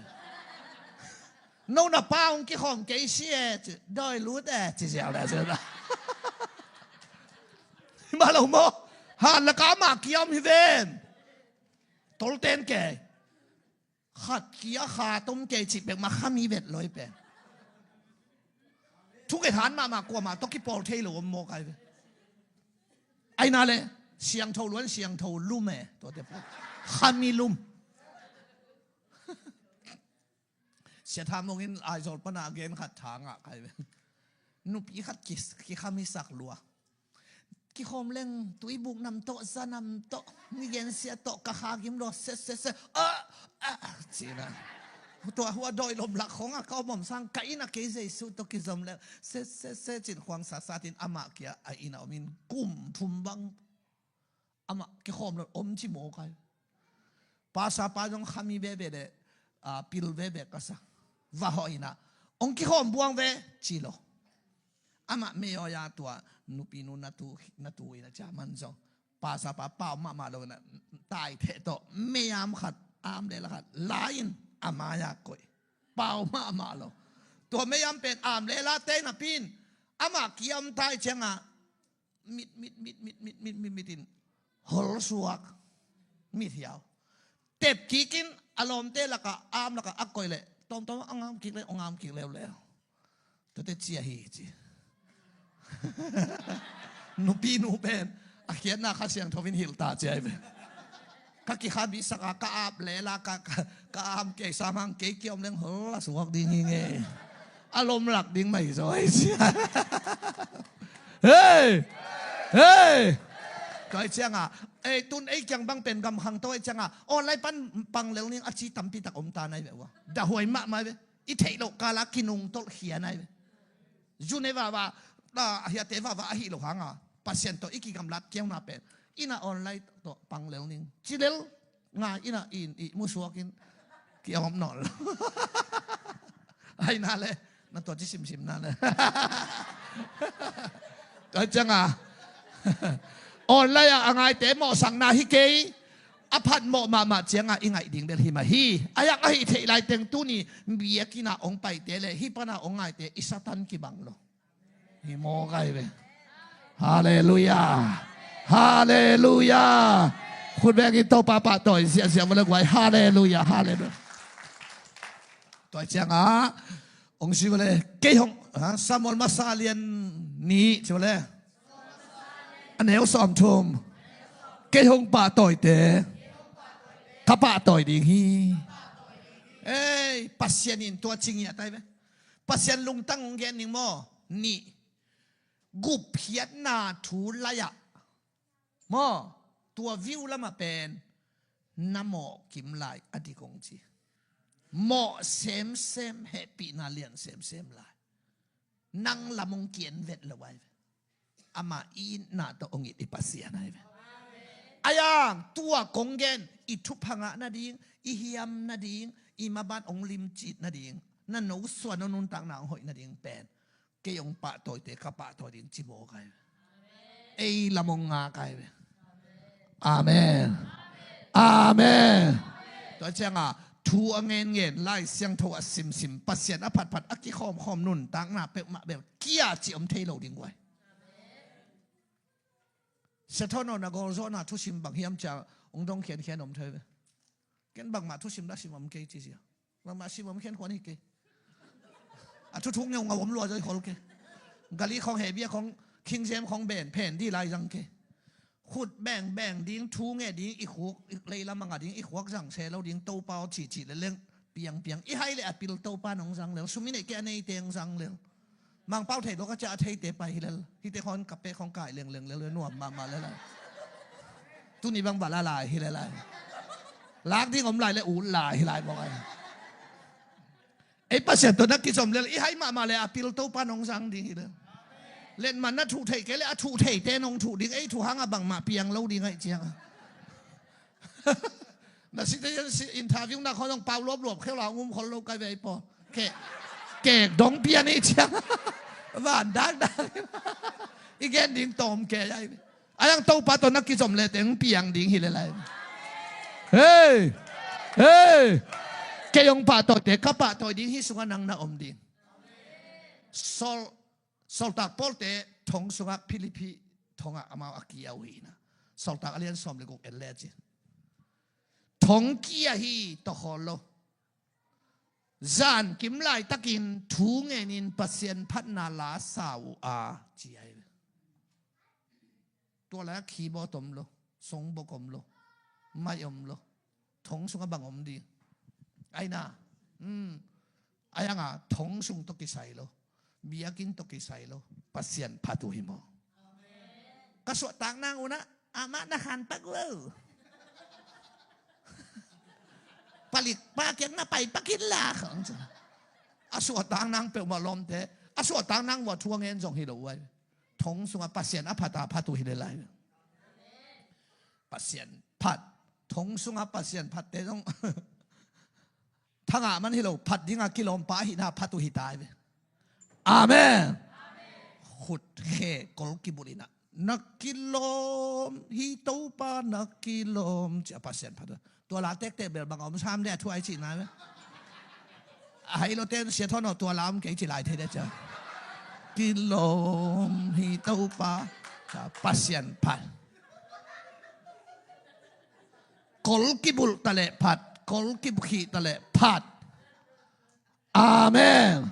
No na pa ong kikhawm kei si e ci, dawi lut e ci ziau le ziau la. Hi mah lo maw? Han laka mah kiam hi ven. Tolten kei. Khat kia kha tom kei cih pek mah khami vet loi pen. Thunget han mahmah kuamah tawh kipawl thei lo om mawk ahi ve. Aina le siangtho luan siangtho lum e, tuate pawl. Khami lum. Sia Tha Mung in Aizawl pana a gen khat thangah kai ve. Nupi khat ki, kikhami sak lua. Kikhawm leng tuibuk nam tawh, za nam tawh, nigensia tawh ka kha gim lo, se, se, se, ah, ah, cina. Tua hua dawi lom lak khawngah ka om om sang, ka inn a kei Jesu tawh kizom leng, se, se, se, cin khuang sat satin amah kia a inn a omin kum thum bang amah kikhawm lo om ci mawk ahi. Pastor pa zong khami veve le, ah, pil veve ka sa. Va hawh inah, ong kikhawm buang ve ci lo. Amah mei awi a tua nupinu na tu, na tu inah cia man zong. Pastor pa pau mahmah lo inah, tai theh tawh mei am khat, am lela khat la in a mai-a koih. Pau mahmah lo. Tua mei am pen am lela te napi in amah kiam tai cianga mit, mit, mit in holsuak. Mit hiau. Tep kikin a lawmte laka, am laka a koih leh tawmtawm a ngam kik le, a ngam kik leuleu. Tuate cia hi ci. Nupi nu pen a khiatna Kha Siangtho in hilh ta cia hi pen. Ka kikha bisaka, ka ap lela, ka, ka, ka am kei samang kei kiom leng hol a suak ding hi nge. A lom lak ding mai zaw hi cia. Hei! Hei! Tua hi cianga, ei tun ei kiang bang pen gam khangto hi cianga, online pan pang lel ning a ci tampi tak om ta nai ve ua. Dahuai mahmah ve. I theih loh kala kinungtolh khia nai ve. Zune vava, a hiate vava ahi lo hanga Pasian tawh i kigamlat kiauna pen ina online tawh pang lel ning. Ci lel ngai ina in i musuakin ki-awm nawn lo. Aina le na tua ci simsim na le. Tua cianga online a ngaite mawhsakna hi kei. A phatmawh mahmah cianga i ngaih ding bel hi mah hi. A yak ahi theih laiteng tuni biakina ong paite le hih pana ong ngaite i Satan kibang lo. Hi mawk ahi ve. Halleluiah. Halleluiah. Khut bengin Topa pahtawi ziahziah vua le guai. Halleluiah. Halleluiah. Tua cianga ong si vua le kei hong, ha, Samuel masa lian nih ci vua le. A neu sawmthum. Kei hong pahtawite ka pahtawi ding hi. Ei, Pasian in tua ci ngiat ahi ve. Pasian lungtang hong gen ning maw? Nih, gupkhiatna thu lai-ah maw, tua view lamah pen na mawh kim lai a dik hong ci. Mawh semsem, hehpihna lian semsem lai. Nang lam hong kian vet lo ai ve. Amah i itna tawh hong it i Pasian ai ve. Ayang, tua kong gen, i thupha ngah nading, i hiam nading, i maban hong limcit nading, na nosuan hong nuntakna hong hoih nading pen kei hong pahtawite ka pahtawi ding ci mawk ai ve. Ei lam hong ngak ai ve. Amen. Amen. Tua cianga thu a ngenngen, Lai Siangtho a simsim, Pasian a phatphat, a kikhawmkhawm nuntakna peuhmah bel kia ci om thei lo ding guai. Sia Thawn aw, na gawlzawhna thusim bang hiam cia hong dong khiankhian om thei ve. Ken bangmah thusim la sim om kei ci sia. Bangmah sim om khian khuan hi kei. A thuthuk ngeungau om lua zoi khol kei. Gali khong, hebia khong, khingzem khong ben phen di lai zang kei. Khut beng beng ding, thu nge ding, i khuk, i leilam a nga ding, i khuak zang se lo ding, Topa aw cihcih le leng, piangpiang. I hai le a pil Topa nong zang lel, sum i neih kei a neite hong zang lel. Mangpau thei lo ka cia a theite pai hi lel. Hite khon ka pek khong kai lengleng lel, nuam mahmah lel lai. Tuni bang bala lai hi lel lai. Lak ding om lai le ut lai hi lai mawk ai. Ei Pasian tawh na kizom lel, i hai mahmah le a pil Topa nong zang ding hi lel. Letman na thuh theih kei le a thuh theite nong thuh ding, ei thuh hanga bangmah piang lo ding aih cianga. Na site interview na khon hong pau luapluap kheu la hong um khol lo kai ve ei paw. Kek, kek dong pian ei cianga. Van dakdak. I gen ding tawm kei ai ve. Ayang Topa tawh na kizom le teng piang ding hi le lai. Hei! Hei! Kei hong pahtawite ka pahtawi ding, hih sungah nang na om ding. Sawl, Sawltak Pawlte thong sungah Philippi thongah amau a kia uh hi na. Sawltak a lian sawm le guk en le ci. Thong kia hi tawkhawl lo. Zan kim laitakin thu ngenin Pasian phatna la sa uh a ci ai. Tua lai-ah keyboard om lo, songbok om lo, mai om lo. Thong sungah bang om ding? Aina, um, ayanga thong sung tawh kisai lo, biakinn tawh kisai lo, Pasian phat uh hi maw? Ka suahtak nang unah amah na khanpak uh. Palik pa kiang na paipak in la khang. A suahtak nang peuhmah lawmte, a suahtak nang vua thu a ngen zong hi lo uh ai. Thong sungah Pasian a phat a phat uh hi le lai. Pasian phat. Thong sungah Pasian phatte zong thangah man hi lo, phat dinga kilawmpa ahihna phat uh hi ta ai ve. Amen. Khut khe kol kibulh inah na kilawm hi Topa, na kilawm ci a Pasian phat uh. Tua la tektek bel bang a om sam de a thu ai cihna ve. A hai lo ten sia thawn aw tua la om kei ci lai thei de cia. Kilawm hi Topa cia Pasian phat. Kol kibulh taleh phat, kol kikhih taleh phat. Amen.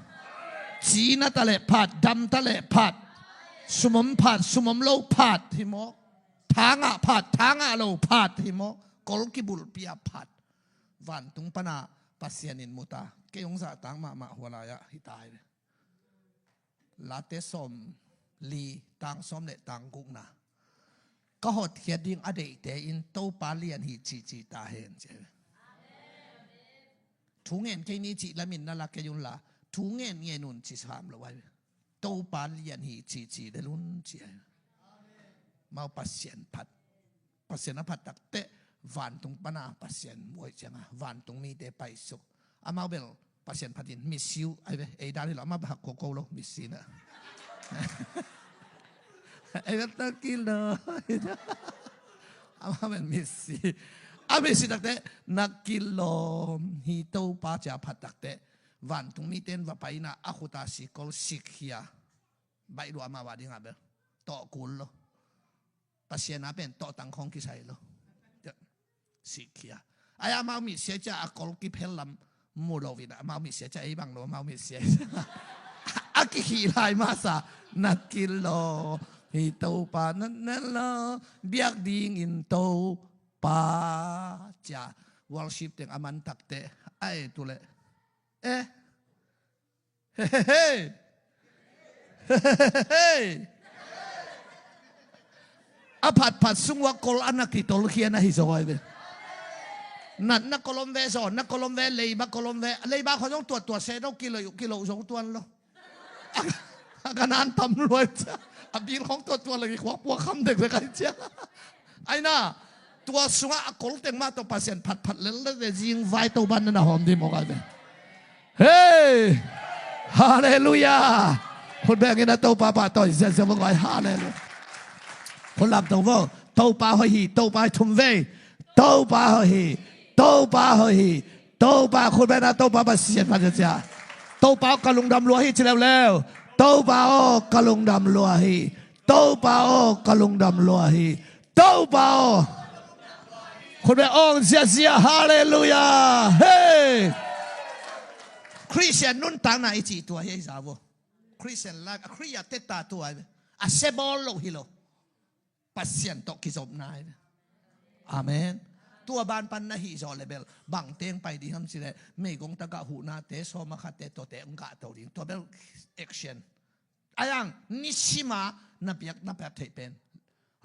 Cina taleh phat, dam taleh phat. Sum om phat, sum om lo phat hi maw? Thangah phat, thangah lo phat hi maw? Kol kibulhpi a phat. Vantung pana Pasian in mu ta. Kei hong zahtak mahmah hua lai-ah hi ta hi ve. Late sawm li tang sawm le tang gukna. Ka hotkhiat ding a deihte in Topa lian hi cici ta hen ci. Thu ngen kei ni cih lamin na la kei unla, thu ngen ngen un ci sam lo ai. Topa lian hi cici le lun ci ai. Mau Pasian phat. Pasian a phat takteh vantung pana Pasian muai cianga vantung mite paisuk. Amau bel Pasian phatin misiu ai ve, ei dan hi lo, amau bel hak koko lo misina. Ei bel takilo. Amau bel misi. A misi takteh na kilawm hi Topa cia phat takteh vantung miten va paina a khuta sikol sikkhia. Baih lua amau a dinga bel tawh kul lo. Pasian a pen tawhtang khawng kisai lo. Sikkhia. Ai amau mitsia cia a kol kiphel lam mu lo vin amau mitsia cia ei bang lo amau mitsia. A kikhih lai masa na kilo hi Topa na na lo biak dingin Topa cia worship teng a man takteh ai tu le eh Hei, hei, hei, hei, hei. A phatphat sung uh a kol a na kitolkhia na hi zaw ai ve. Natna kol om ve, zawnna kol om ve, leiba kol om ve. Leiba khua zong tuattuat se do, kilo, kilo zong tuan lo. A ka nan tam luai cia. A bil khong tuattuat lagi khuak puak kham dekdek ai cia. Ai na, tua sungah a kol teng mah tawh Pasian phatphat lel le zing vai Topa na na hawm ding mawk ai ve. Hei! Halleluiah! Khut bengin a Topa pahtawi ziazia vo guai. Halleluiah! Khut lam tong vo. Topa hoih hi, Topa hoih thum vei. Topa hoih hi, Topa hoih hi. Topa khut bengin a Topa Pasian pahtawi ziazia. Topa aw ka lungdam lua hi ci leuleu. Topa aw ka lungdam lua hi. Topa aw ka lungdam lua hi. Topa aw. Khut beng ong ziazia, halleluiah. Hei! Khristian nuntakna i cih tua hi a hi za vo. Khristian life, a Khristian teta tua hi ve. A se bawl lo hi lo. Pasian tawh kizopna hi ve. Amen. Tua ban pan na hih zawh le bel bang teng pai ding ham ci le, meigong tagah huhnate, sawma khatte, tuate ong gah to ding. Tua bel action. Ayang, nisima na piak, na piak theih pen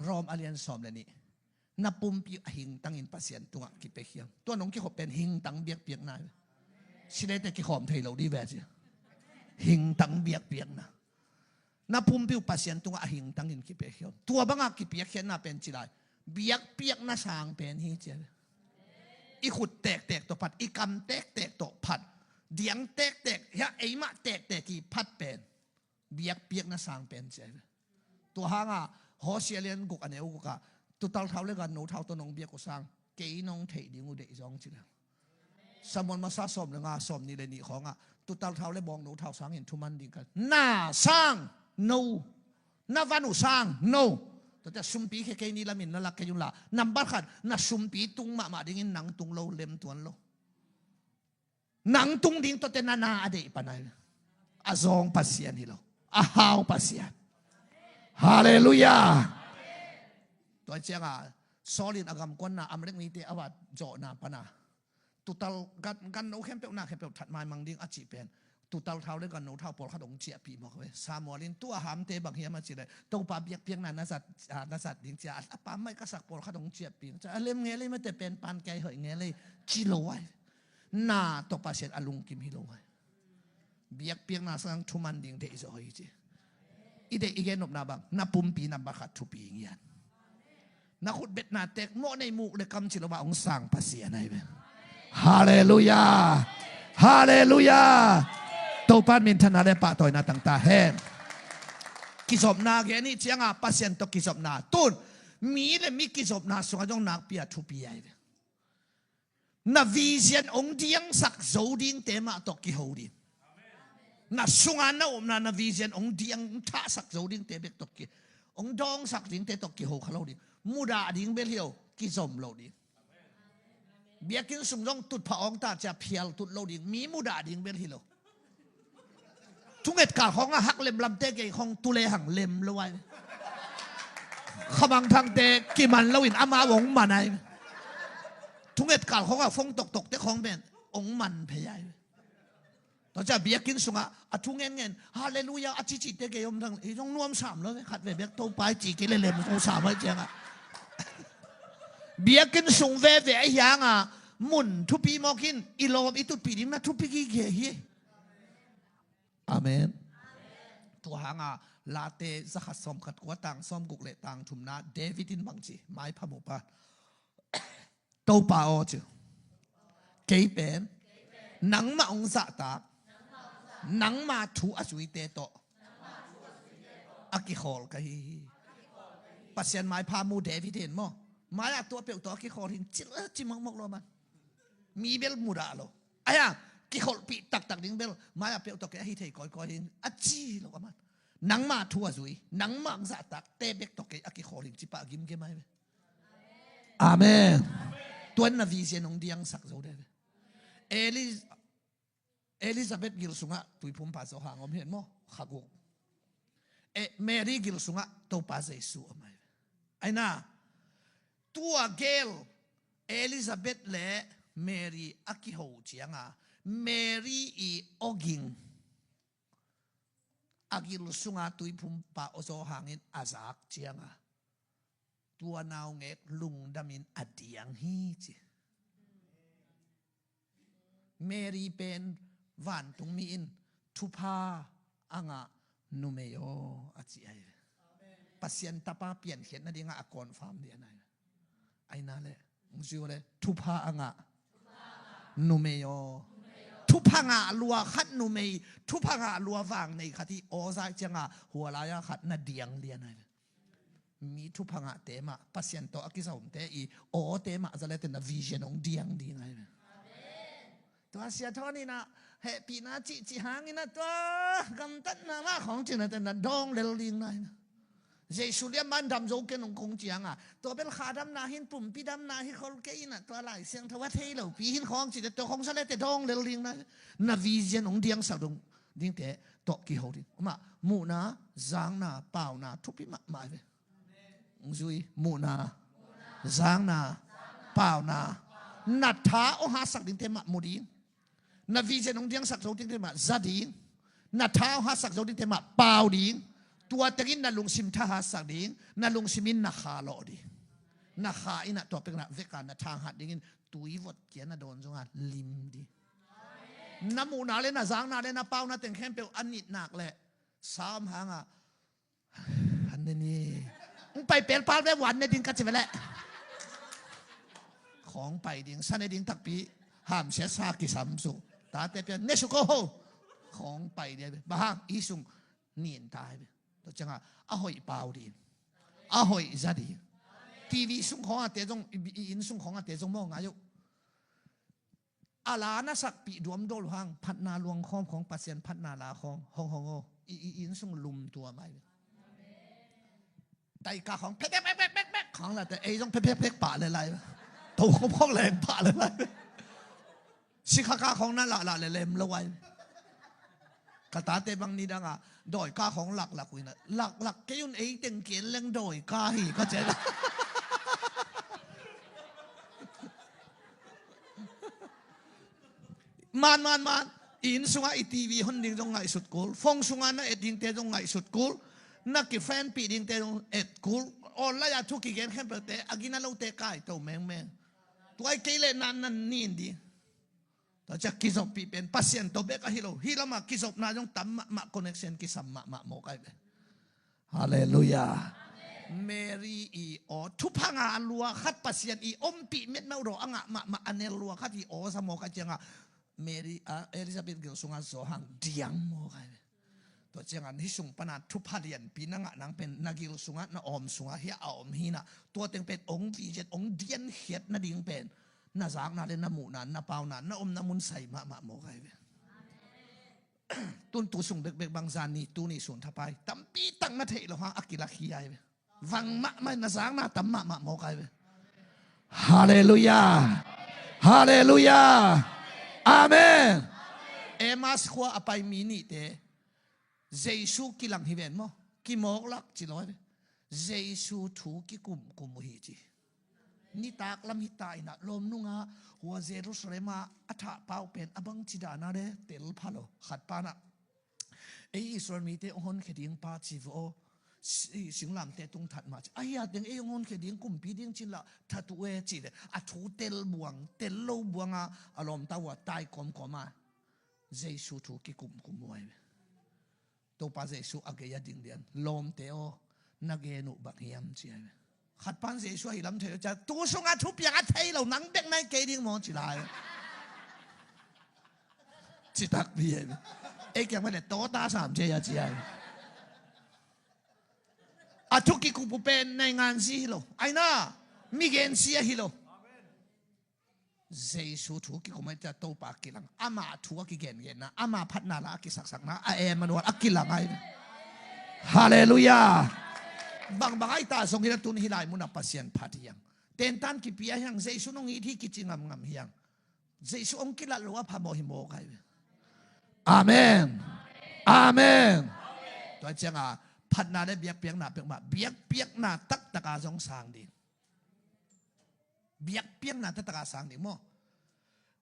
Rom a lian sawm le nih. Na pumpi a hingtangin Pasian tungah kipiakhia. Tua nong kikhop pen hingtang biakpiakna hi ve. Silete kikhawm thei lo di ve ci. Hingtang biakpiakna. Na pumpi uh Pasian tungah a hingtangin kipiakhia. Tua banga kipiakkhiatna pen ci lai. Biakpiakna sang pen hi ci ve. I khut tektek tawh phat, i kam tektek tawh phat, diang tektek, hia eimah tektek i phat pen biakpiakna sang pen ci ai ve. Tua hanga Hosea lian guk a neu guk ah, tutal thau le ganno thau tawh nong biak uh sang, kei nong theih ding uh deih zong ci le. Samuel masa sawm le nga, sawm nih le nih khawngah, tutal thau le bawngno thau sangin thuman ding ka, na sang no, na van uh sang no. Tuate sumpi khe kei ni lamin na lak kei un la, nambat khat na sumpi tung mahmah dingin nang tung lo lem tuan lo. Nang tung ding tuate na na a deih pan ai. A zawng Pasian hi lo. A hau Pasian. Halleluiah. Tua cianga Saul in a gamkuanna Amalek mite a va zawhna pana tutal gan, ganno khempeuh na khempeuh that maimang ding a cih pen tutal thau le ganno thau pawlkhat hong ciahpih mawk ve. Samuel in tua hamte bang hiam a cih le Topa biakpiakna na zat, a, na zat ding cia a pammaih ka sak pawlkhat hong ciahpih. A lem nge lei mate pen pan kei hoih nge lei ci lo ai. Na tawh Pasian a lungkim hi lo ai. Biakpiakna sang thuman ding deih zaw hi ci. I deih i gen nopna bang, na pumpi nambat khat thupi ngian. Na khutbetna tek mawh nei muk le kam ci lo mah hong sang Pasian ahi ve. Halleluiah. Halleluiah. Topan minthanna le pahtawina tangta hen. Kizopna gen ih cianga Pasian tawh kizopna tun mi le mi kizopna sungah zong nakpi a thupi ahi ve. Na vision hong diangsak zo dingte mah tawh kiho ding. Na sunga na omna na vision hong diang thahsak zo dingte bek tawh ki, hong dawngsak dingte tawh kiho kha lo ding. Mudah ding bel hi lo, kizom lo ding. Biakinn sung zong tutphah awng ta cia phial tut lo ding. Mi mudah ding bel hi lo. Thunget kal khawngah hak lemlamte kei khawng tu le hang lem lo ai. Khamangthangte kiman loin amau hong man ai. Thunget kal khawngah fong toktokte khawng pen hong man phei ai. Tua cia biakinn sungah a thu ngenngen halleluiah a cicite kei om thang hi zong nuam sam lo ve. Khat ve biak Topa i ci kei le lem ko sam ai ciangah. Biakinn sung veve ahi hanga mun thupi mawkin i lawm i tutpih ding na thupi kikhe hi. Amen. Tua hanga Late zakhat sawmkhat kua tang sawmguk le tang thumna David in bang ci, maipha mupa, Topa aw ci. Kei pen nangmah hong zahtak, nangma thu a zuite tawh a kikhawl ka hi hi. Pasian maipha mu David in maw, mai-ah tua peuh tawh a kikhawl hing ci, ci mawkmawk lo man. Mi bel mudah lo. Aia, kikholhpih taktak ding bel mai-ah peuh tawh kei a hi thei kawikawi hi a ci lo a man. Nangma thu a zui, nangmah zahtakte bek tawh kei a kikholh hi ci pah gimgim ahi ve. Amen. Tuan na vision hong diangsak zo de ve. Eli-, Elizabeth gil sungah tuiphumpa Johan om hen maw? Khaguk. Eh, Mary gil sungah Topa Jesu om ahi ve. Aina, tua gel Elizabeth le Mary a kiho cianga Mary i awging a gil sunga tuiphumpa aw zaw hangin a zak cianga tua naungek lungdamin a diang hi ci. Mary pen vantungmi in thupha a ngah numei aw a ci ahi ve. Pasian tapa piankhiat nadingah a confirm dian ahi ve. Aina le, ungzio le, thupha a ngah numei aw. Thupha ngah lua khat numei, thupha ngah lua vang nei khat hi aw zai cianga hua lai-a khat na diang lian ahi ve. Mi thupha ngahte mah, Pasian tawh a kizomte i awte mah za lete na vision hong diang ding ahi ve. Tua sia thawn inah hehpihna cihcih hangin ah tua gamtatna mah khawng cihna te na dawng lel ding na inah Jesu liam man dam zo ken hong kong cianga tua bel kha damna hin pumpi damna hi khol kei inah tua Lai Siangtho a thei lopi hin khawng cihte tua khawng sa lete dawng lel ding na na vision hong diangsak dong dingte tawh kiho ding. Amah muhna, zakna, pauna thupi mahmah ve. Zui, muhna, zakna, pauna, na tha aw hatsak dingte mah mu ding. Na vision hong diangsak zo dingte mah za ding. Na tha aw hatsak zo dingte mah pau ding. Tua tengin na lungsim tha hatsak ding. Na lungsim in na kha lawh ding. Na kha inah tua pekna veka na thang hat dingin tui vot kia na dawn zonga lim ding. Na muhna le na zakna le na pauna teng khempeuh a nitnak le sam hanga han ne ni. Hong pai pelpal ve wan ne ding ka ci ve leh. Khawng pai ding sa ne ding takpi hamsia sa kisam su. Tate pian ne su ko ho. Khawng pai ding ve. Bahang i sung nin ta ve. Tua cianga a hoih pau ding. A hoih za ding. TV sung khawng a te zong i inn sung khawng a te zong maw ngai uh. A la na sakpih duamdawl hang phatna luang khawm khawng Pasian phatna la khawng hong hong aw i i inn sung lum tua mai. Taika khawng pek pek pek pek pek khawng la te ei zong pek pek pek pah le lai. To khawm khawng leng pah le lai. Sikhaka khawng na lah lah le lem lo ai. Ka tate bang ni danga dawika khawng laklak uina laklak kei un ei teng kian leng dawika hi ka cena. Man man man. Inn sunga i TV hon ding zong ngaihsut kul. Phone sunga na et dingte zong ngaihsut kul. Na kifriendpih dingte zong et kul. Online a thu kigen khempeuhte a gina lote kaito mengmeng. Tuai kei le nan nan nin ding. Tua ciah kizoppih pen Pasian tawh bek ahi lo. Hih lamah kizopna zong tam mahmah connection kisam mahmah mawk ahi ve. Halleluiah. Mary i aw thupha ngah a lua khat Pasian i ompih metmeuh daw a ngah mahmah a nel lua khat i aw sa mawk a ciangah Mary a Elizabeth gil sungah zawhang diang mawk ahi ve. Tua ciangah hih sung pana thupha lianpi na ngah nang pen na gil sungah na awm sungah hiah a om hinah tua teng pen ong vision ong diankhiat nading pen na zakna le na muhna na pauna na omna mun sai mahmah mawk ahi ve. Tun tu sung bekbek bang zan ni tu ni sun thapai tampi tak na theih lo hang a kilak hi ahi ve. Vang mahmah na zakna tam mahmah mawk ahi ve. Halleluiah. Halleluiah. Amen. Emmaus khua a pai mi nihte Jesu kilang hi ven maw? Kimawk lak ci lo ahi ve. Jesu thu kikumkum uh hi ci. Nitak lam hita inah lawm nungah hua Jerusalem ah a thahpau pen a bangci dana le tel pha lo khat panah ei Israel mite hong honkhia ding pa ci vaw singlamte tung that mah ci ahi a teng ei hong honkhia ding kumpi ding cin lah that uh e ci le a thu tel buang tel lo buanga a lawmta uh a tai kawmkawma Jesu thu kikumkum uh ahi ve. Topa Jesu a gei a ding lian lawmte aw na gen uh bang hiam ci ahi ve. Khat pan Jesu ahi lam thei lo cia tu sungah thupiang a thei lo nang bek nai kei ding maw ci lai. Citak pi ahi ve. Ei kiang mah le tawta sam cia ia ci ahi ve. A thu kikup uh pen naingan zi hi lo aina migen si ahi lo. Jesu thu kikum ai cia Topa kilang amah thu a kigengenna amah phatna la a kisaksakna a Emmanuel a kilang ai. Halleluiah. Bangbang ai ta zong hi na tun hi lai munah Pasian phat hiang tentan kipia hiang Jesu nong it hi kici ngamngam hiang. Jesu ong kilat lo a phamawh hi mawk ai. Amen. Amen. Tua cianga phatna le biakpiakna pekmah biakpiakna taktaka zong sang ding. Biakpiakna taktaka sang ding maw?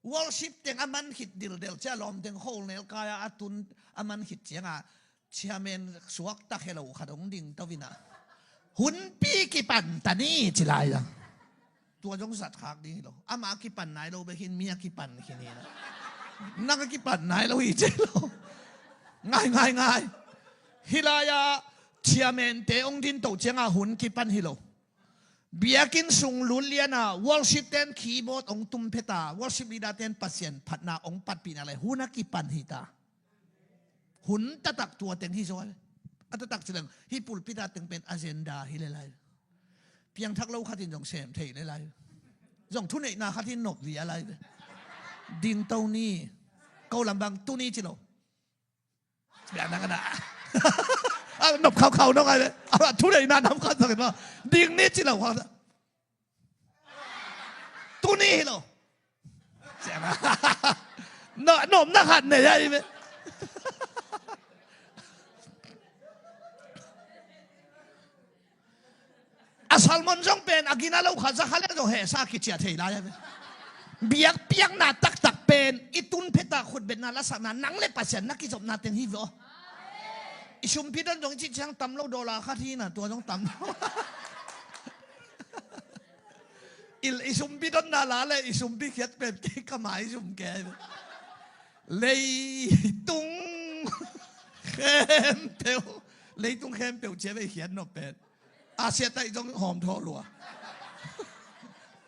Worship teng a man khit dildel cia lawm teng kholnel kaia a tun a man khit cianga Chairman suakta khe lo khat hong ding to in ah, hunpi kipan ta ni ci lai a. Tua zong zat khak ding hi lo. Amah a kipan nai lo bek hi in, mi a kipan khin hi in ah. Nang a kipan nai lo hi ci lo. Ngai, ngai, ngai. Hih lai ah chairman te hong ding to ciangah hun kipan hi lo. Biakinn sung lut lian a worship ten keyboard hong tum phet a, worship leader ten Pasian phatna hong patpih nak leh hun a kipan hi ta. Hun taktak tua teng hi zaw. A taktak ci leng hih pulpit a teng pen agenda hi le lai. Piangthak lo khat in zong sem thei le lai. Zong thuneihna khat in nop via lai ve. Ding to ni. Ko lam bang tu ni ci lo. Biang na ka na. A nop khaukhau nong ai ve. A thuneihna nam khat zong in maw. Ding ni ci lo khat. Tu ni hi lo. Siang a. No, nopna khat nei a hi ve. A sermon zong pen a gina lo kha, za kha leng zong hehsa kiciah thei lai a ve. Biak piakna taktak pen i tun phet a khutbetna lasakna nang le Pasian na kizopna teng hi ve aw. I sumpi don zong i cih ciang tam lo, dollar khat hi na, tua zong tam lo. I, i sumpi donna la le i sumpi khiat pen kei ka mai zum kei. Leitung khempeuh, leitung khempeuh cia vei khiat nop pen. Asia taih zong hawm thaw lua.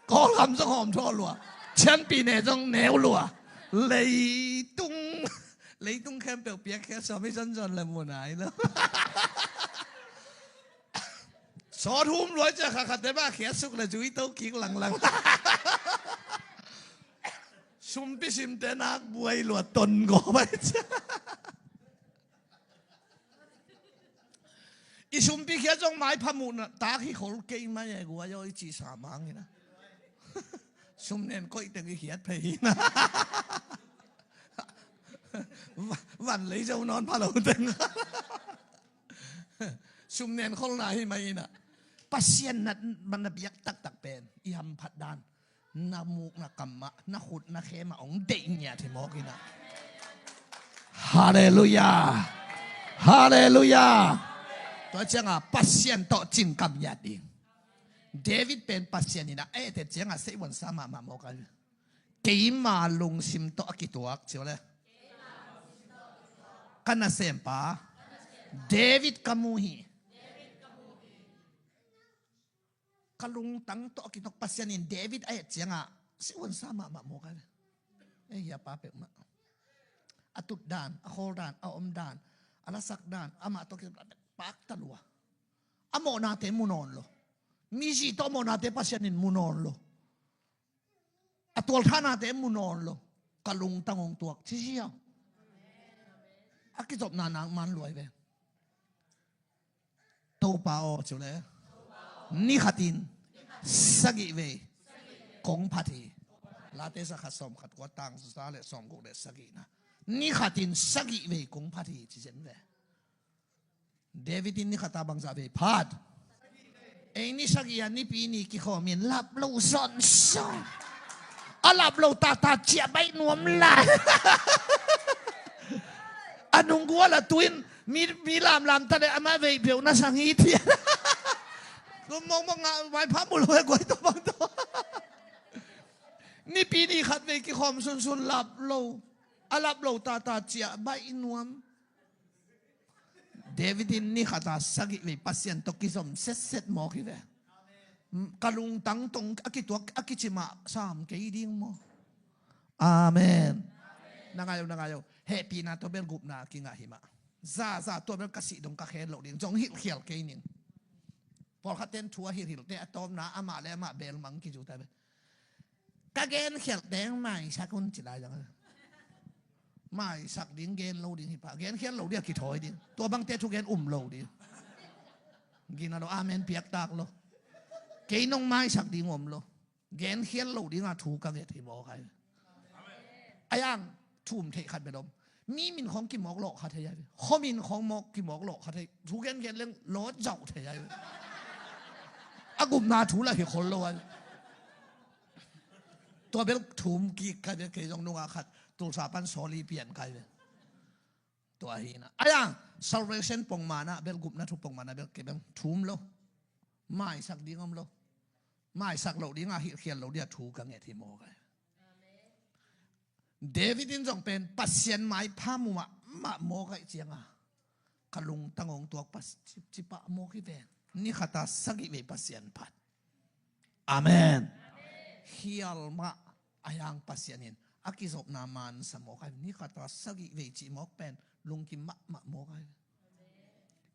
Kawlgam zong hawm thaw lua. Champi ne zong neu lua. Leitung, leitung khempeuh piak khiat sawm i zonzon le mun ai lo. Sawt hum luai cia kha khatte mah khiat suk le zui to kik langlang. Sumpi simte nak buai lua ton go bai cia. I sumpi khiat zong maipha muhna tak hi khol kei mai e guai aw i ci sa mang hi na. Sum nen koih teng i khiat phei hi na. Van lei zo nawn pha lo teng. Sum nen kholna hi mai in ah. Pasian na, na biak taktak pen i hamphat dan, na muk na kam mah, na khut na khe mah hong deih ngiat hi mawk in ah. Halleluiah. Halleluiah. Tua ciangah Pasian tawh cingkam ngiat ding. David pen Pasian in ah a etet ciangah seivuansa mahmah mawk a. Keima lungsim tawh a kituak, ci uh le. Ka nasempa David ka mu hi. Ka lungtang tawh a kituak. Pasian in David a et ciangah seivuansa mahmah mawk a. Ei, hia pa peuhmah. A tut dan, a khawl dan, a om dan, a lasak dan, amah tawh kituak pakta lua. A mawhnate mu nawn lo. Mizi tawh a mawhnate Pasian in mu nawn lo. A tualthahnate mu nawn lo. Ka lungtang hong tuak ci ziau. A kizopna nang man luai ve. Topa aw, ci uh le. Ni khatin sagih vei kong phat hi. Late sa khat sawm khat kua tang sa le sawm guk le sagihna. Ni khatin sagih vei kong phat hi ci zen ve. David in ni khat a bangzah vei phat? Ei ni sagih a Nipi ni kikhawm in lap lo zonzon. A lap lo tata ciah baih nuam lai. A nunggua la tu in mi, mi lamlam ta le amah vei peuh na sang hi thian. Mong mong a vai pha mu lo e guai to bang to. Nipi ni khat vei kikhawm sunsun lap lo. A lap lo tata ciah baih nuam. David in ni khat a sagih vei Pasian tawh kizom setset mawk hi ve. Ka lungtang tong a kituak a kici mah sam kei ding maw? Amen. Na ngai uh, na ngai uh. Hehpihna tua bel gupna a kingah hi mah. Za za tua bel ka sih dong ka khen loh ding zong hilhkhial kei ning. Pawlkhat ten thu a hilhhilhte a tawpna amah le amah belmang kizuta bel. Ka genkhialh teng maisak un ci lai zang. Maisak ding gen lo ding hi pah. Genkhial lo ding a kithawi ding. Tua bangte thugen um lo ding. Gina lo, amen piaktak lo. Kei nong maisak ding om lo. Genkhial lo ding a thu ka nget hi mawk ai. Ayang thum theih khat bel om. Mi min khawng kimawk lawh kha thei ai ve. Khuamin khawng mawk kimawk lawh kha thei. Thu gengen leng lawt zauh thei ai ve. A gupna thu lah hi khol lo ai ve. Tua bel thum kik kai ve, kei zong nunga khat Tulsa pan sawli pian kai ve. Tua hi na. Ai-a, salvation pongman ah bel, gupna thu pongman ah bel kei bel thum lo. Maisak ding om lo. Maisak loh ding a hilhkhial loh ding a thu ka nget hi mawk ai. David in zong pen Pasian maipha mu mahmah mawk ai cianga, ka lungtang hong tuak Pasian cipah mawk hi ven. Ni khat a sagih vei Pasian phat. Amen. Khial mah a hiang Pasian in a kizopna mansa mawk ai. Ni khat a sagih vei cih mawk pen lungkim mahmah mawk ai.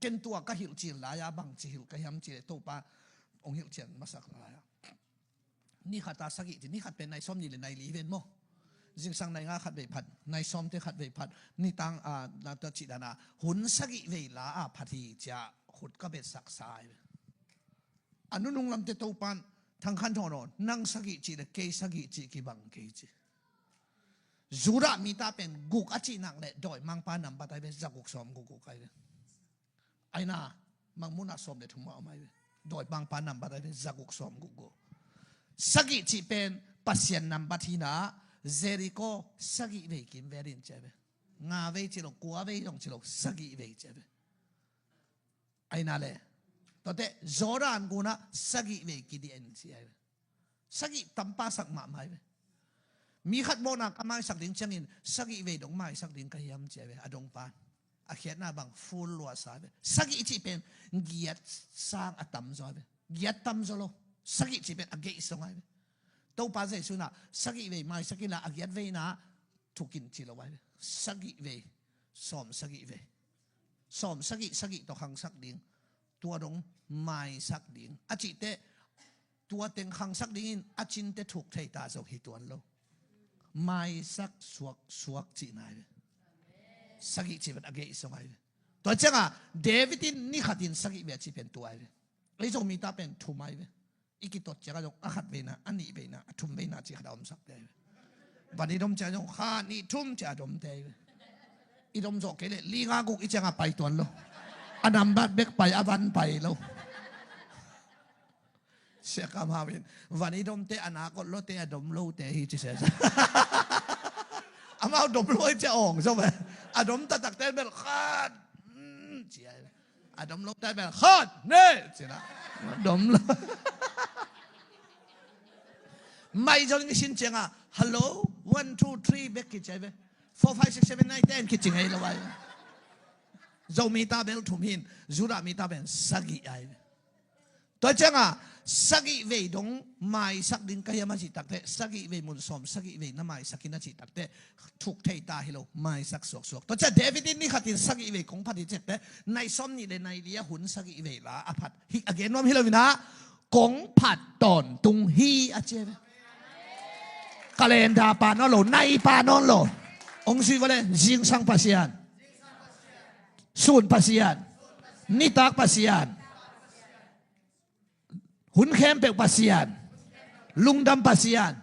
Ken tua ka hilhcil lai-a bangci hilh ka hiam cih leh Topa hong hilhcian masak lai-a, ni khat a sagih ci, ni khat pen nai sawm nih le nai li ven maw. Zingsang nai nga khat vei phat, nai sawmte khat vei phat, nitang a, na ta cih dan a hun sagih vei la a phat hi cia khut ka betsaksa ai ve. A nunung lamte Topan Thang Khan Thawn aw, nang sagih cih le kei sagih cih kibang kei ci. Judah mite pen guk a cih nak leh dawimangpa nambat ai ve, zaguk sawm guk guk ai ve. Ai na, Mangmuhna sawm le thum a om ai ve. Dawimangpa nambat ai ve, zaguk sawm guk guk. Sagih cih pen Pasian nambat hi na, Jericho sagih vei kimvel in ci ai ve. Nga vei ci lo, kua vei zong ci lo, sagih vei ci ai ve. Ai na le, tuate Jordan gunah sagih vei kidiah in ci ai ve. Sagih tampa sak mahmah ai ve. Mi khat mawhna ka maisak ding ciangin sagih vei dong maisak ding ka hiam ci ai ve, a dongpan. A khiatna bang full lua sa ai ve. Sagih cih pen giat sang a tamzaw ai ve. Giat tamzaw lo. Sagih cih pen a geih song ai ve. Topa Jesu in ah sagih vei maisak in la, a giat vei in ah thukin ci lo ai ve. Sagih vei, sawm sagih vei. Sawm sagih, sagih tawh khangsak ding. Tua dong maisak ding a cih teh, tua teng khangsak dingin a cin teh thuk thei ta zo hi tuan lo. Maisak suaksuak cihna ai ve. Sagih cih pen a geih song ai ve. Tua ciangah David in ni khat in sagih vei a cih pen tua ai ve. Ei Zomite pen thum ai ve. I kitot ciangah zong a khat veina, a nih veina, a thum veina cih khat a omsak te ai ve. Van i dom ciang zong khat nih thum cih a dom te ai ve. I dom zawh kei leh li nga guk i ciangah pai tuan lo. A nambat bek pai, a van pai lo. Sia Kam Hau in van i dom te a nak ot lo te, a dom lo te hi ci sia. Amau dom lo i ciah awng zo ve. A dom taktak te bel khat, mm, ci ai ve. A dom lo tai bel khat ne cina. Dom lo. Mai zo ni sin cianga, hello, one, two, three bek kici ai ve. Four, five, six, seven, nine, ten kici ngei lo ai. Zomite bel thum hin, Judah mite bel sagih ai ve. Tua cianga sagih vei dong maisak ding ka hiam a cih takteh, sagih vei mun sawm sagih vei na maisak in a cih takteh, thuk thei ta hi lo, maisak suaksuak. Tua ciang David in ni khat in sagih vei kong phat hi cih takteh, nai sawm nih le nai li a hun sagih vei la a phat hi a gen nuam hi lo in ah, kong phat tawntung hi a ci ai ve. Calendar pa nawn lo, nai pa nawn lo. Hong zui vua le, zingsang Pasian, sun Pasian, nitak Pasian, hun khempeuh Pasian, lungdam Pasian,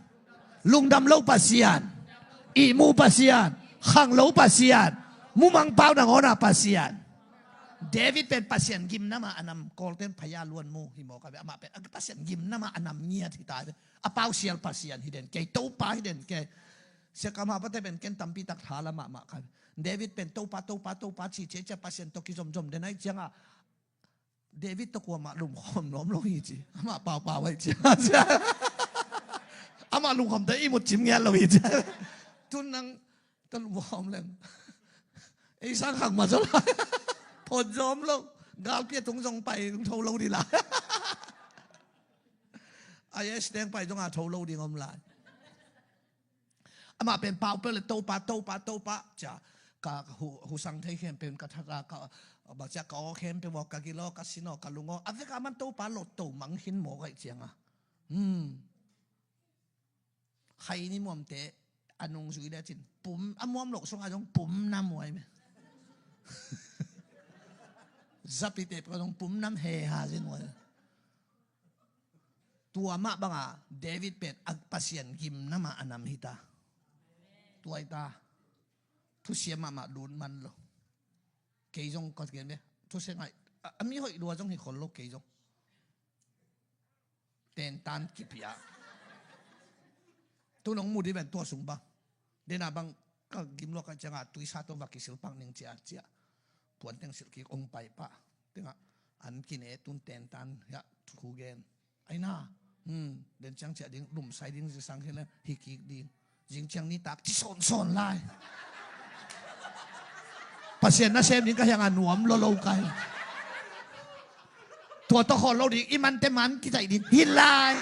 lungdam lo Pasian, ihmu Pasian, khanglo Pasian, mumang pau nangawn a Pasian. David pen Pasian gimna mah a nam, Kawlten phaya luan mu hi mawk ai ve. Amah pen Pasian gimna mah a nam ngiat hi ta ai ve. A pausial Pasian hi den kei, Topa hi den kei. Sia Kam Hau pate pen ken tampi tak thala mahmah kha ai ve. David pen Topa, Topa, Topa ci ciacia Pasian tawh kizomzom den ai cianga David tawh kuamah lungkhawm nuam lo hi ci. Amah paupau ai ci. Amah lungkhawmte ihmut cim ngiat lo hi ci. Tun nang tawh lungkhawm leng ei sang khak mah zaw lai. Phot zaw om lo. Galpi a tung zong pai tho lo ding lai. A yes teng pai zong a tho lo ding om lai. Amah pen pau peuh le Topa, Topa, Topa cia. Ka, ka hu, husang thei khempeuh in ka that a, ka, bang cia ka aw khempeuh aw, ka gil aw, ka sin aw, ka lung aw, a vek a man Topa lotto mang hin mawk ai cianga. Hmm. Khai ni muamte a nungzui le cin pum, a muam loh sungah zong pum na muai me. Zapite peuh zong pum nam he ha zin muai. Tua mah banga David pen a Pasian gimna mah a nam hi ta. Tua hi ta. Thusia mahmah lut man lo. Kei zong ka gen ve. Thusia ngai. A, a mi hoih lua zong hi khol lo kei zong. Tentan kipia. Tu nong mu di ven tua sung bang. Dena bang ka gim lua ka ciangah tuisa tawh va kisil pak ning cia cia. Puan teng silh kik ong pai pah. Tengah an kine tun tentan hiah thu gen. Aina. Hmm. Den ciang ciah ding, lumsai ding, zingsang hi le, hi kik ding. Zing ciang nitak, ci sawnsawn lai. Pasian nasem ding ka hiangah nuam lolo kai. Tua tawh khawl lo ding, i mante man kizaih ding. Hi lai.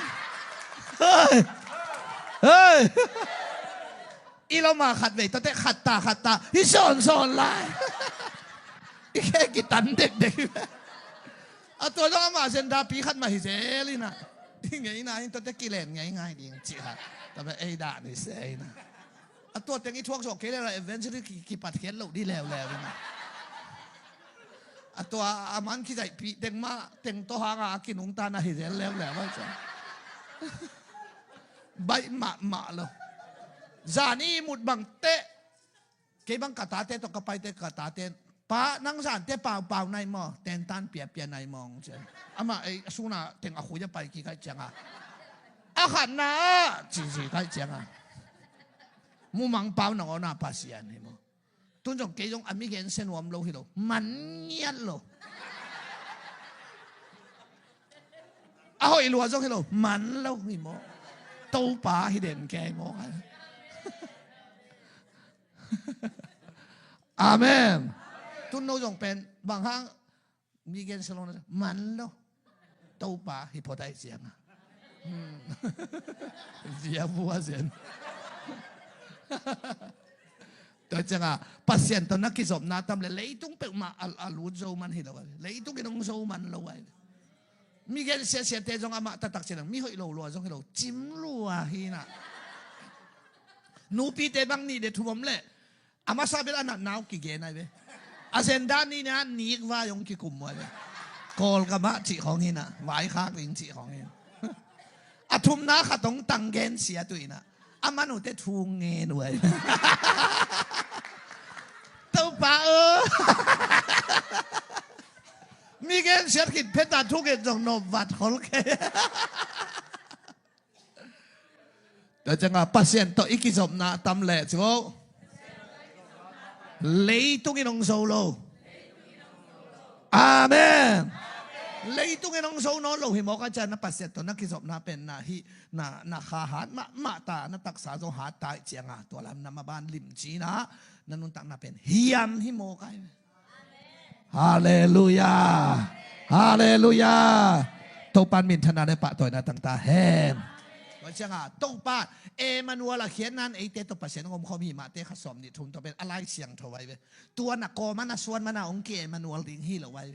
Hei. Hei. I loma khat vei, tua teh khat ta, khat ta. Hi sawnsawn lai. I khe kitan dekdek. A tua zong ama zen dapi khat mah hi zel ina. I ngeina in tua teh kilen ngeingai ding ci khat. Tua bek ei dah ni se ina. A tua teng i thuak zawh kei leh la evangelist ki, kipat khiat loh dih leuleu ina. A tua a man kizaihpih teng mah teng tawh hanga a kinungta na hi zel leuleu a cia. Baih mahmah lo. Zani mut bang teh. Kei bang ka tate tawh ka paite ka tate. Pa, nang zante paupau nai maw? Tentan piapia nai maw? Cia. Amah ei a suna teng a khui a pai kik kai cianga. A khatna ah cici kai cianga. Mumang pau nang awna Pasian hi maw? Tun zong kei zong a mi gensia nuam lo hi lo. Man ngiat lo. A hoih lua zong hi lo. Man lo hi maw? Topa hi den kei maw? Amen. Tun no zong pen bang hang mi gensia lo na man lo. Topa hi phot ai cianga. Hmm. Zia vua zen. Tua cianga Pasian tawh na kizopna tam le leitung peuhmah a, a lut zo man hi lo ai. Leitung in hong zo man lo ai. Mi gen siasiate zong amah taktak ciang mi hoih lo lua zong hi lo. Cim lua hi na. Nupite bang nih de thum om le. A masa bel a natna uh kigen ai ve. A zen dan ni nia nik vai hong kikum ai ve. Kawlgam ah cih khawng hi na. Vaikhak ding cih khawng hi na. A thumna khat hong tang gen sia tuina. A man uhte thu ngen uh ai. Topa o. Mi gen siat khit pheta thu gen zong nop vat khol kei. Tua cianga Pasian tawh i kizopna tam leh ci vo. Leitung in hong zo lo. Amen. Leitung in hong zo nawn lo hi mawk a cian na Pasian tawh na kizopna pen na hi na, na kha hat mahmah ta na taksa zo hat ta ih cianga tua lam na maban lim cina na nuntakna pen hiam hi mawk a hi. Halleluia. Halleluia. Topan minthana le pahtawina tangta hen. Tua cianga Topa Emmanuel a khiatnan eite tawh Pasian hong omkhawm hi mahte kha sawm nih thum tawh pen a Lai Siangtho ai ve. Tua na kawma na suan mana hong ki Emmanuel ding hi lo ai.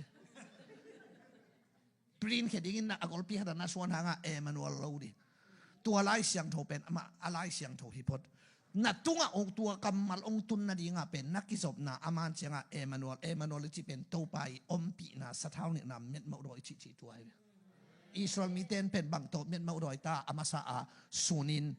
Print khia dingin na a golpi khata na suan hanga Emmanuel lo ding. Tua Lai Siangtho pen amah a Lai Siangtho hi phot. Na tungah ong tua kammal ong tun nadinga pen na kizopna a man cianga Emmanuel, Emmanuel i ci pen Topa i ompihna sathau nihna metmauh dawi cihcih tua hi. Israel miten pen bangtawh metmauh dawi ta a masa a sunin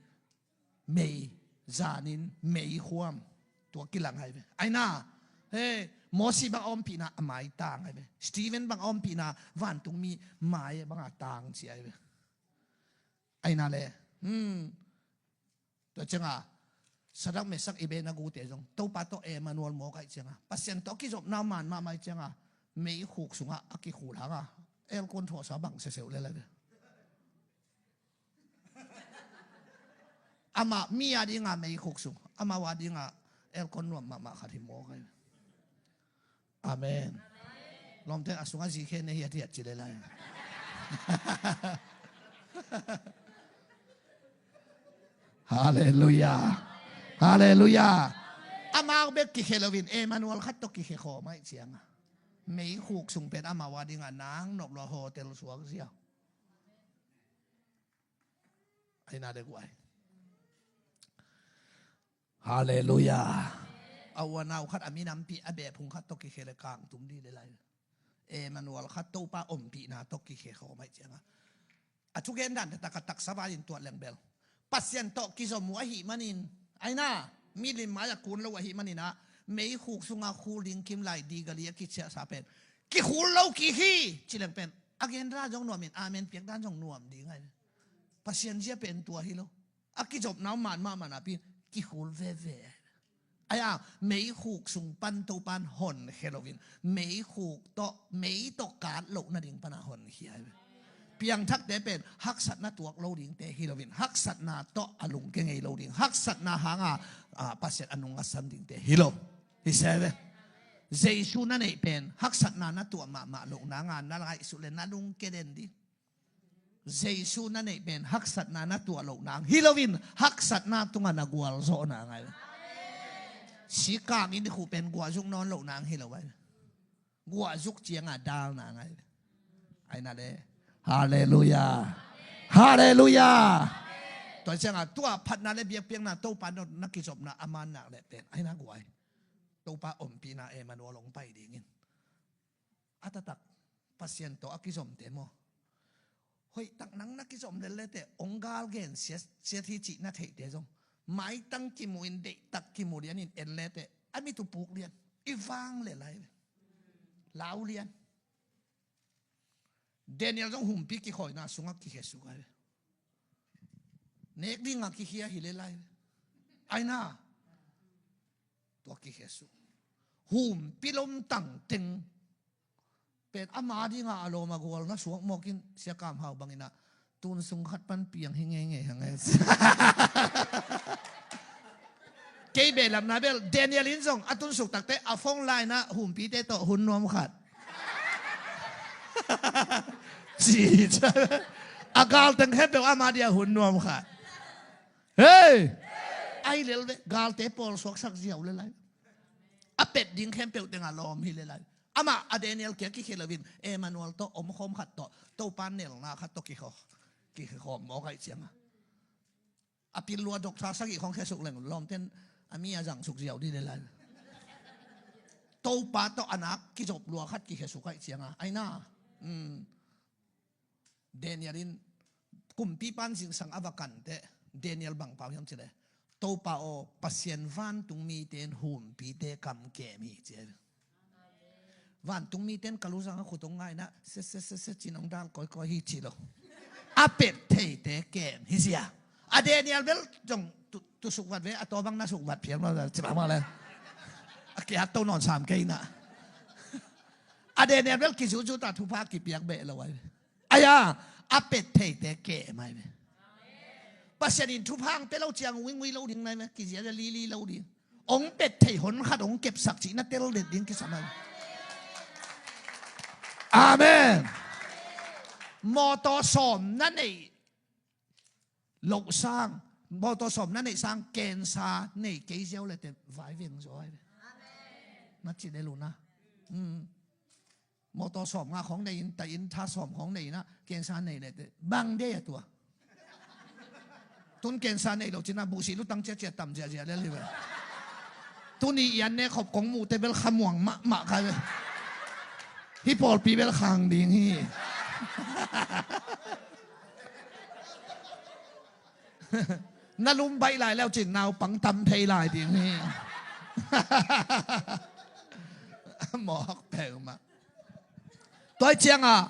mei, zanin mei khuam tua kilang ai ve. Aina, he, Mosi bang a ompihna a mai tang ai ve. Stephen bang a ompihna vantungmi mai banga tang ci ai ve. Aina le, hmm, tua cianga Sadak Mesak Abednego te zong Topa tawh Emmanuel mawk ai cianga Pasian tawh kizopna man mahmah ai cianga mei khuk sungah a kikhul hanga aircon thuahsa bang seseuh le lai ve. Amah mi a dinga meikhuk sung, amah a dinga aircon nuam mahmah khat hi mawk ai. Amen. Lawmte a sungah zikhe ne hiat hiat ci le lai. Halleluia. Halleluia. Amau bek kikhe loin Emmanuel khat tawh kikhe khawm ai cianga meikhuk sung pen amau a dinga nang nop lua hotel suak zia. Aina le guai. Halleluia. A uanau khat a minampi a beh phung khat tawh kikhe le kang tum di le lai. Emmanuel khat Topa ompihna tawh kikhe khawm ai cianga a thugen dan taktak a taksa vai in tuat leng bel Pasian tawh kizom uh ahih manin aina milim mai a kun lo ahih manin ah meikhuk sunga khul ding kim lai di gali a kiciahsa pen kikhul lo kik hi ci leng pen a gen dan zong nuamin amen piak dan zong nuam ding ai. Pasian zia pen tua hi lo. A kizopna uh man mahmah napi kikhul veve. Ahi a, meikhuk sung pan Topan honkhia loin, meikhuk tawh, mei tawh kat loh nading pana honkhia hi ve. Piangthakte pen haksatna tuak lo dingte hi loin, haksatna tawh a lungke ngei lo ding, haksatna hanga, a, Pasian a nung a san dingte hi lo. Hi se ve. Jesu na neih pen haksatna na tuah mahmah loh nanga na ngaihsut le na lungke den ding. Jesu na neih pen haksatna na tuah loh nang hi loin, haksatna tungah na gualzawh nang ahi ve. Sikang inn khuh pen guahzuk nawn loh nang hi lo ahi ve. Guahzuk cianga dal nang ahi ve. Aina le. Halleluiah. Halleluiah. Tua cianga tua phatna le biakpiakna Topa na kizopna a man nak le pen aina guai. Topa ompihna Emmanuel hong pai dingin. A taktak Pasian tawh a kizomte maw? Hoihtak nang na kizom lellete hong galgen siat, siat hi cih na theihte zong maitang kimu in deihtak kimu lianin en lete a mit uh puk lian i vang le lai ve. Lau lian. Daniel zong humpi kikhawina sungah kikhesuk ai ve. Nek dingah kikhia hi le lai ve. Aina. Tua kikhesuk. Humpi lomtang teng pen ama dinga a lawm a gual na suak mawkin Sia Kam Hau bangin ah tun sung khat pan piang hi ngeingei hang e. Kei behlapna bel Daniel in zong a tunsuk takte a phone line ah humpite tawh hun nuam khat. Ci a galteng khempeuh ama dia hun nuam khat. Hei! Ai lel ve, galte pawl suaksak ziau le lai. A pet ding khempeuh tengah lawm hi le lai. Amah a Daniel kia kikhia loin Emmanuel tawh omkhawm khat tawh Topa nelna khat tawh kikhawm, kikhawm mawk aih cianga a pil lua doctor sagih khawng khesuk leng lawmten a mi a zangsuk ziau dih le lai. Topa tawh a nak kizop lua khat kikhesuk aih cianga aina. Daniel in kumpipan zingsang a va kanteh Daniel bang pau hiam cileh Topa aw Pasian vantung mite in humpite kam kem hi ci. Vantung mite in ka luzang a khut hong ngaina se se se se cin hong dal kawikawi hi ci lo. A pet theite kem hi sia. A Daniel bel zong tu, tu sukvat ve a tawbang na sukvat phial lo ci bang mah le. A kiat to nawn sam kei na. A Daniel bel kizutzuta thupha kipiak beh lo ai. Aya, a pet theite keh mai ve. Pasian in thupha ang pe lo ciang uingui lo ding nai ve, kizia le lili lo ding. Ong pet thei hon khat ong kepsak cihna tel det ding kisam mai. Amen. Mawtaw sawm na nei loh sang, mawtaw sawm na neih sang, kensa nei kei ziau le te vai veng zaw ai ve. Na ci le luna. Mawtaw sawm nga khawng nei in, ta in tha sawm khawng nei inah kensa nei le te bang dei a tua. Tun kensa nei lo cina buhsih lutang ciacia tam ziazia le live. Tuni ian ne khop kong muhte bel khamuang mahmah kai ve. Hi pawlpi bel khang ding hi. Na lum baih lai leu cin naupang tam phei lai ding hi. Mawk peuhmah. Tua ciangah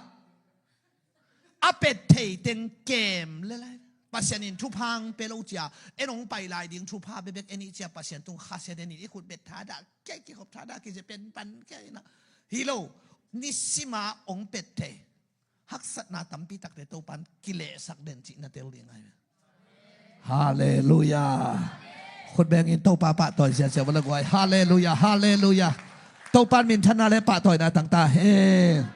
a pet thei teng kem le lai. Pasian in thupha ang pe lo cia, en hong pai lai ding thupha bebek en i cia Pasian tung khasia den in i khut bet thadah kei kikhop thadah kizia pen pan kei na. Hi lo, nisima hong pet thei haksatna tampi takte Topan kilehsak den cihna tel ding ai. Halleluiah. Khut bengin Topa pahtawi siasia vala guai. Halleluiah. Halleluiah. Topan minthanna le pahtawina tangta hen.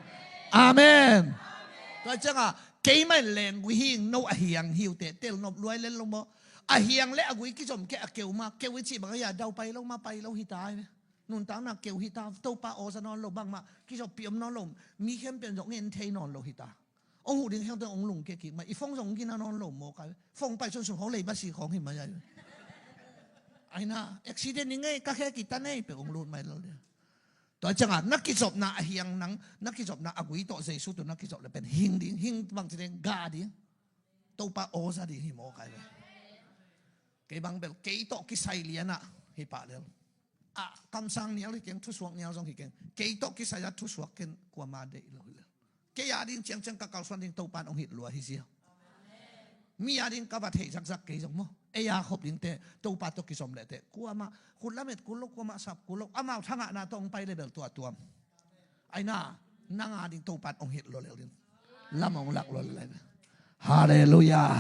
Amen. Tua ciangah keimah in lenggui hing no a hiang hiute telnop luai len lo maw? A hiang le a gui kizom keh a keu ma keu i cih bang a ya dau pai lo ma pai lo hita ai. Nuntakna keu hita Topa awza nawn lo bangmah kizoppih om nawn lo. Mi khempeuh zong en thei nawn lo hita. Ong huh ding khengte ong lungke kik mah i fong zong gina nawn lo mawk ai. Fong pai sunsun khawng lei basi khawng hi mai ai. Aina accident ni ngei ka khe kita nei pe ong lut mai lo dia. Tua ciangah na kizopna a hiang nang na kizopna a gui tawh Jesu tu na kizop le pen hing ding hing bang ci ding ga ding. Topa awza ding hi mawk ai ve. Kei bang bel kei tawh kisai lianah hi pah lel. A kamsang nial hi keng thusuak nial zong hi keng kei tawh kisai a thusuak ken kuama deih lo hi lel. Kei a ding ciangciang ka kalsuan ding Topan ong hih lua hi zia. Mi a ding ka va thei zakzak kei zong maw. Ei a khop dingte Topa tawh kizom lehteh kuamah khut lamet kul lo, kuamah sap kul lo. Amau thangahna tawh hong pai le bel tua tuam. Aina, nang a ding Topa in hong hilh lua lel ding. Lam hong lak lua lel lai ve. Halleluiah.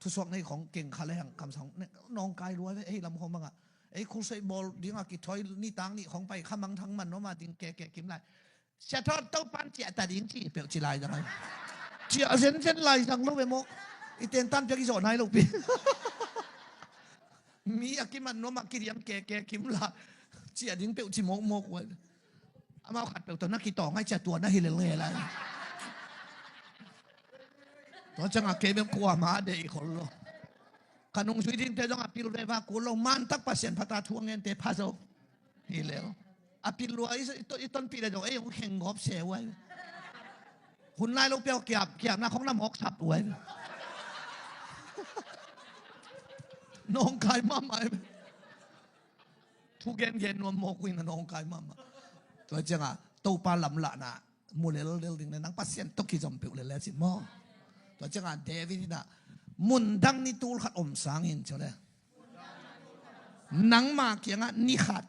Thusuak nei khong keng kha le hang kamsang hong ne, nawngkai lua ve, ei lam khong bangah. Ei khusei bawl dingah kithawi nitang nih khong pai kha mangthang man nuam a ding keke kim lai. Sia Thawt Topa in ciah ta ding ci peuh ci lai zang ai. Ciah zenzen lai zang lo ve maw. I tentan piak i zawh nai lo pi. Mi a kiman nuam a kidiam keke kim la. Ciah ding peuh ci mawkmawk uai. Amau khat peuh tawh na kitawng ai cia tua na hi lel ngei lai. Tua ciangah kei bek kuamah deih khol lo. Ka nungzui dingte zong a pil veva kul lo. Mantak Pasian phata thu a ngente pha zo. Hi lel. A pil lua i, i, i tonpih le zong ei hong kheng gawp se uai. Hun lai lo piau kiap, kiapna khong na mawk sap uai. Nawngkai mahmah. Thu gengen nuam mawk uh in a nawngkai mahmah. Tua ciangah Topa lamlahna mu lellel ding le nang Pasian tawh kizom peuh lellel cin maw. Tua ciangah David in ah mundang ni tul khat om sangin cio le nangma kiangah ni khat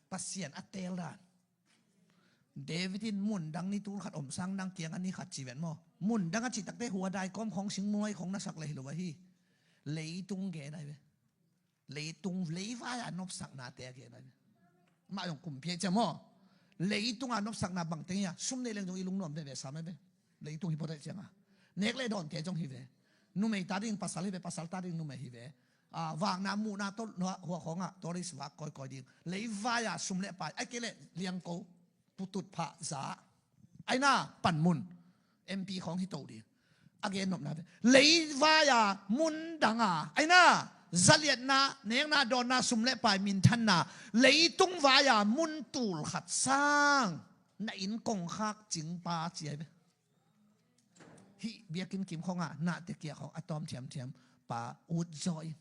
Pasian a teel dan. David in mundang ni tul khat om sang nang kiangah ni khat ci ven maw. Mundang a cih takte hua dai kawm khong singmuai khong na sak le hi lo ahi. Leitung gen ai ve. Leitung leivai a nopsaknate a gen ai ve. Mah zong kumpi ai cia maw. Leitung a nopsakna bangteng hi a sum nei leng zong i lungnuam veve sam ai ve. Leitung hi pawt ai cianga nek le dawnte zong hi ve. Numei ta ding pasal hi ve, pasal ta ding numei hi ve. Ah, vakna muhna tawh hua khawngah tourist vak kawikawi ding. Leivai a sum le pai ai kei le liangko putut phah za. Aina panmun M P khawng hi to ding. A gen nopna ve. Leivai a mundang a aina zaliatna, nekna, dawnna, sum le pai, minthanna, leitung vai a mun tul khat sang na inn kongkhak cingpa ci ai ve. Hih biakinn kim khawngah nahte kiak khawng a tawm thiamthiam pa ut zaw in.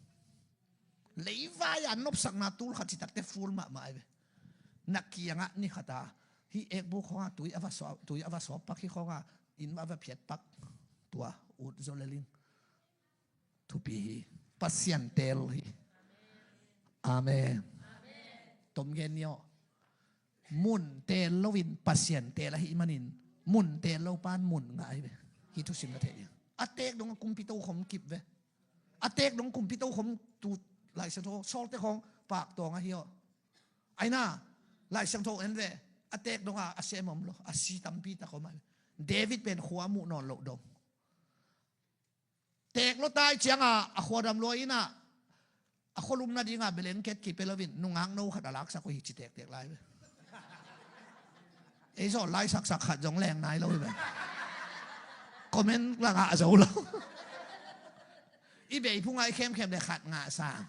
Leivai a nopsakna tul khat citakte ful mahmah ai ve. Na kiangah ni khata hih ekbuk khawngah tui a va sawp, tui a va sawp pak hi khawngah inn a va phiat pak. Tua ut zaw lel in. Thupi hi. Pasian teel hi. Amen. Tom gen ni aw. Mun teel loin Pasian teel ahih manin mun teel lo pan mun ngah hi ve. Hih thusim na thei ding. A teek dong a kumpi to khom kip ve. A teek dong kumpi to khom tu Laisiangtho sawlte khawng pak tawng ahi aw. Aina Laisiangtho en ve. A teek dong a a sem om lo a si tampi tak om ahi ve. David pen khua muh nawn loh dong. Teek lua tai cianga a khuadam lua ina a khualum nadinga belengket kipia loin nungak no khat a laksak uh hi ci tektek lai ve. Ei zaw lai saksak khat zong leng nai lo hi ve. Comment la ngah zo lo. I bei phunga i khemkhem le khat ngah sang.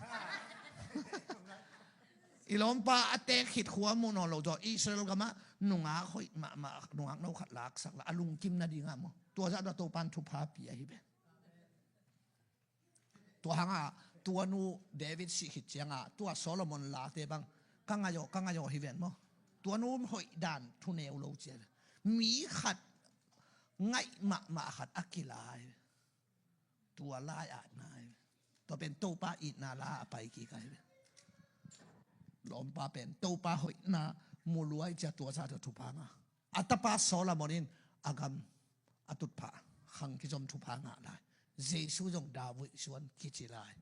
I lawmpa a teek khit khua mu nawn lo zaw Israel gamah nungak hoih mahmah nungak no khat laksak la a lungkim nadinga maw. Tua zah tua Topan thupha pi ahi ve. Tua hanga tua nu David sih khit cianga tua Solomon late bang ka ngaih aw ka ngaih aw hi ven maw. Tua nu hoih dan thuneu lo cia ve. Mi khat ngaih mahmah khat a kilai ve. Tua lai-atna hi ve. Tua pen Topa itna la a pai kik ahi ve. Lawmpa pen Topa hoihna mu luai cia tua zah tua thupha ngah. A tapa Solomon in a gam a tutphah khang kizom thupha ngah lai. Jesu zong David suan kici lai.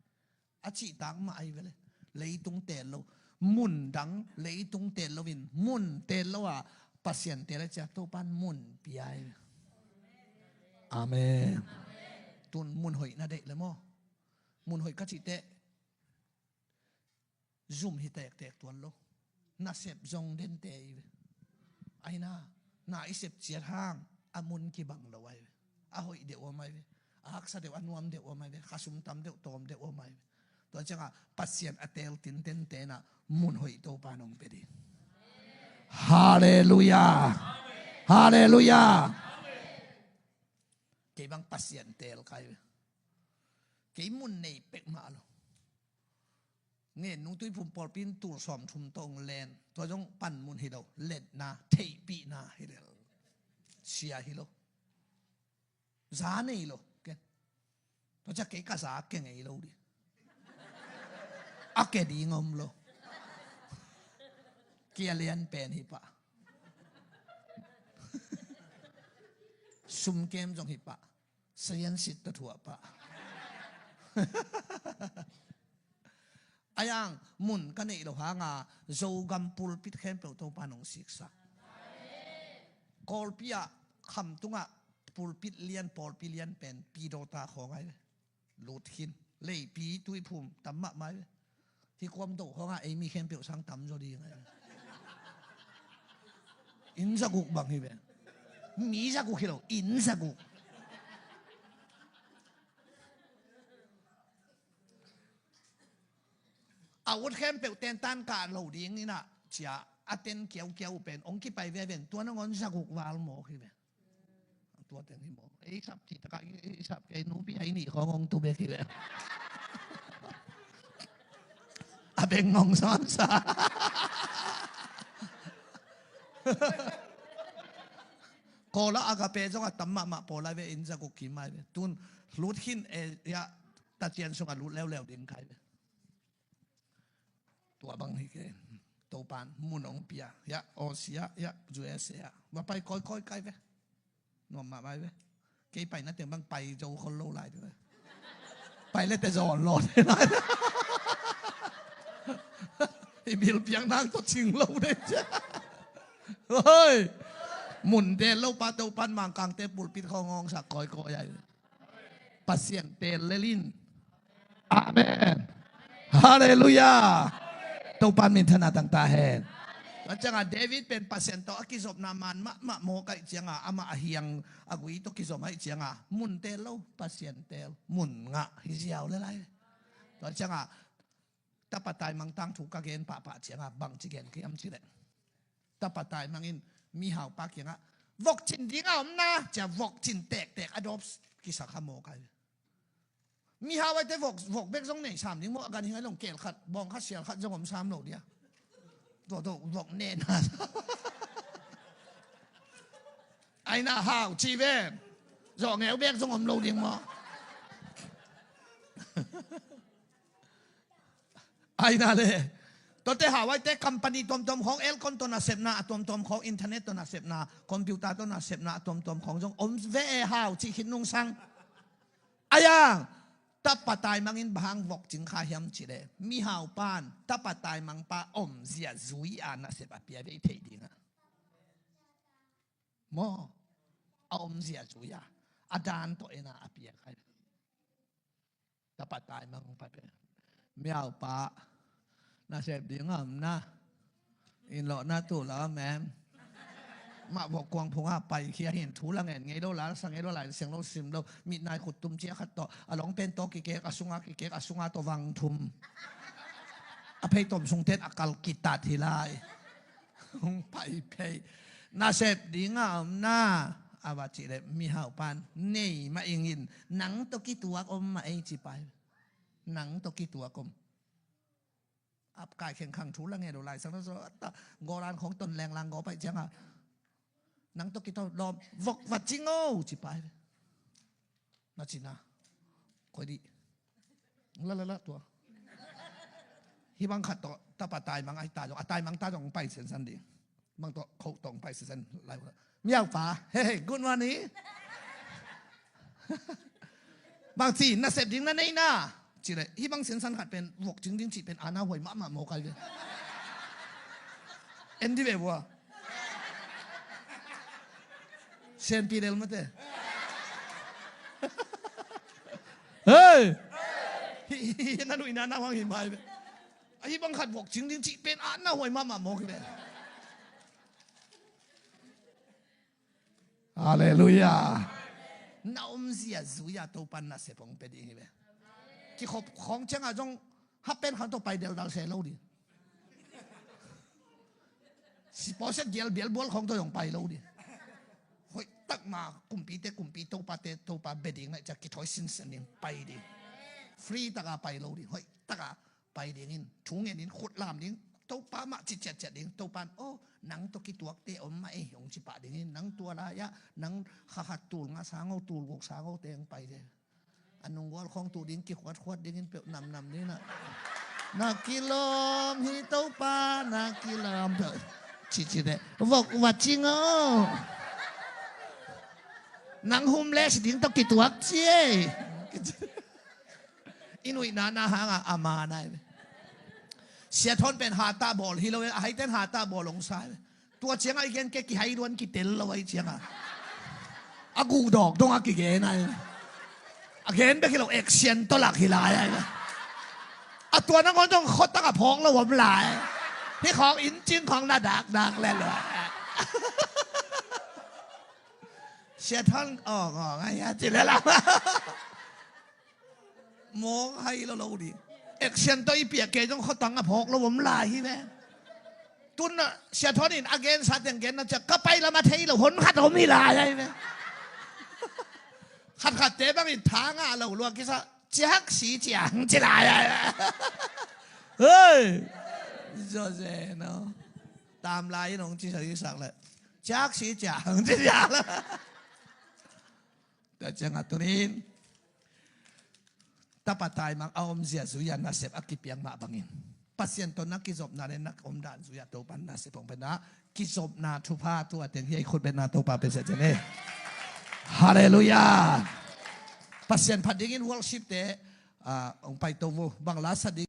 A cihtak mah ahi vele. Leitung teel lo. Mun dang leitung teel loin mun teel lo a Pasian teel a cia Topan mun pia ahi ve. Amen. Tun mun hoih na deih le maw. Mun hoih ka cihte zum hi tektek tuan lo. Nasep zong dente i ve. Aina na i sep ciat hang a mun kibang lo ai ve. A hoih deuh om ai ve. A haksa deuh a nuam deuh om ai ve. Khasum tam deuh tawm deuh om ai ve. Tua cianga Pasian a teel tinten tena mun hoih Topa nong pia ding. Halleluiah. Halleluiah. Kei bang Pasian teel kai ve. Kei mun nei pek mah lo. Ngen nungtui phum pawlpi in tul sawm thum tawh hong len. Tua zong panmun hi lo. Letna theihpihna hi lel. Sia hi lo. Za nei lo. Tua ciang kei ka za ke ngei lo ding. A ke ding om lo. Kia lian pen hi pah. Sum kem zong hi pah. Sayan sit ta thuah pah. Ayang mun ka neih lo hanga Zogam pulpit khempeuh Topa nong siksak. Kawlpi ah khamtungah pulpit lian, pawlpi lian pen pidota khawng ai ve. Lut khin. Leipi tuiphum tam mahmah ai ve. Hi kuam doh khawngah ei mi khempeuh sang tam zaw ding ai ve. Inn zaguk bang hi ve. Mi zaguk hi lo, inn zaguk. A ut khempeuh tentan kah lo ding inah cia a ten kiaukiau uh pen ong kipai veven tua nangawn zaguk val mawk hi ve. Tua teng hi maw? Ei sap cih takah i sap kei nupi ai nih khawng ong tu bek hi ve. A beng ngong samsa. Kawla Agape zong a tam mahmah pawl ai ve, inn zaguk kim ai ve. Tun lut khin e ya, tacian sungah lut leuleu ding kai ve. Tua bang hi kei. Topan mun ong pia. Ya, Aussie ah, ya, U S A ah. Va pai kawikawi kai ve. Nuam mahmah ai ve. Kei pai na teng bang pai zo khol lo lai ding ve. Pai le te zawn lo te lai. I bil piang nang to cing lo ding cia. Hoi. Mun del lo pa Topan Mangkangte pulpit khawng ong sak kawikawi ai ve. Pasian teel lel in. Amen. Halleluiah. Topa minthanna tangta hen. Tua cianga David pen Pasian tawh a kizopna man mahmah mawk aih cianga amah a hiang a gui tawh kizom aih cianga mun teel lo, Pasian teel, mun ngah hi ziau le lai. Tua cianga tapa taimang tangthu ka gen pahpah cianga bangci gen kiam cileh. Tapa taimang in mihaupa kiangah vokcin ding a omna cia vokcin tektek a dawp kisak ha mawk ai. Mihau aite vok, vok bek zong nei sam ding maw, a gan hing ai long kel khat, bawng khat, sial khat zong om sam lo dia. Tua tua vok nena. Aina hau ci ven. Zawh ngeu bek zong om lo ding maw. Aina le. Tuate hau aite company tuamtuam khawng, aircon tawh nasepna a tuamtuam khawng, internet tawh nasepna, computer tawh nasepna a tuamtuam khawng zong om ve e hau cih khit nungsang. Ayang tapa taimangin bang hang vokcing kha hiam cileh mihaupan tapa taimangpa omzia zui a nasep a pia vei thei dingah. Maw a omzia zui a a dan tawh ena a pia khai. Tapa taimang pa pe. Miaupa nasep ding a omna. Inn lawhna tuh la mem. Mah vok kuang phunga paikhia hin thu la ngen ngei lo, la sa ngei lo, lai siang lo, sim lo, mitnai khut tum cia khat tawh a lawng pen tawh kikek, a sunga kikek, a sunga tawh vang thum. A phei tom sung ten a kal kitat hi lai. Hong pai phei. Nasep ding a omna a va cih leh mihaupan nei mah ingin nang tawh kituak om mah ei ci pai. Nang tawh kituak om. Ap kai khengkhang thu la nge lo lai sang na zo ta golan khong ton leng lang go pai cianga nang to kito lom vok va cing o ci pai. Na cina koi di la la la tua. Hi bang khat to tapa taimang ai ta zong a taimang ta zong pai sen san di. Mang tawh khoh tawh pai sisen lai uh. Miaupa, hey, hey, good morning. Bang ci nasep ding na nei na. Ci le hi bang sensan khat pen vok cing ding ci pen ana huai mahmah maw kai ve. En di ve vua. Sen pi lel mate. Hey. Hi hi hi na nu ina na wang hi mai ve. Ahi bang khat vok cing ding cih pen a na huai mahmah mawk hi ve. Halleluiah. Na omzia zui-a Topan nasep hong pia ding hi ve. Kikhop khawng ciangah zong happen khang tawh pai deldal se lo ding. Sipaw siat gial bial bual khawng tawh zong pai lo ding. Hoih tak ma kumpite kumpi Topate Topa bia ding naih ciah kithawi sinsen ding pai ding. Free taka pai lo ding. Hoih taka pai dingin thu ngenin khut lam ding. Topa mah ci ciatciat ding. Topa in, "Oh, nang tawh kituakte om mah ei," hong ci pah dingin, nang tua lai-ah nang kha khat tul nga sang o, tul guk sang o teng pai de. A nunggual khawng tuh ding kikhuatkhuat dingin peuh namnam ding na. "Na kilawm hi Topa, na kilawm peuh," cici de. "Vok va cing o. Nang hum leh si ding tawh kituak ci ei." I nuihna na hangah a ma nai ve. Sia Thawn pen hatah bawl hi lo ve, a haiten hatah bawl hong sa ve. Tua ciangah i gen ke kihai luan kitel lo ahi ciangah. A guhdawk dongah kigen ahi. A gen bek hi lo, action tawh lak hi lai ahi. A tua nangawn dong khuatang a phawk lo om lai. Hih khawng inncin khawng na dakdak le lo. Sia Thawn, aw, aw, ngai a ci le lam. Mawk hai lo lo ding. Action tawh i piak kei zong khuatang a phawk lo om lai hi ve. Tun a Sia Thawn in a gensa teng genna ciang ka pai lam a thei lo hon khat om hi lai ahi ve. Khatkhatte bangin tha ngah lo lua kisa, "Ciak si ciang," ci lai ahi ve. Hei! Jose no. Tam lai in hong ci sa i sak le. "Ciak si ciang," ci ciang le. Tua ciangah tunin tapa taimang a omzia zui-a nasep a kipiak mah bangin, Pasian tawh na kizopna le na omdan zui-a Topa nasep hong pia na, kizopna thupha tua teng hi a, i khut betna Topa pia sia cian e. Halleluiah. Pasian phat dingin worship te, ah, hong paito vo. Bang la sa ding?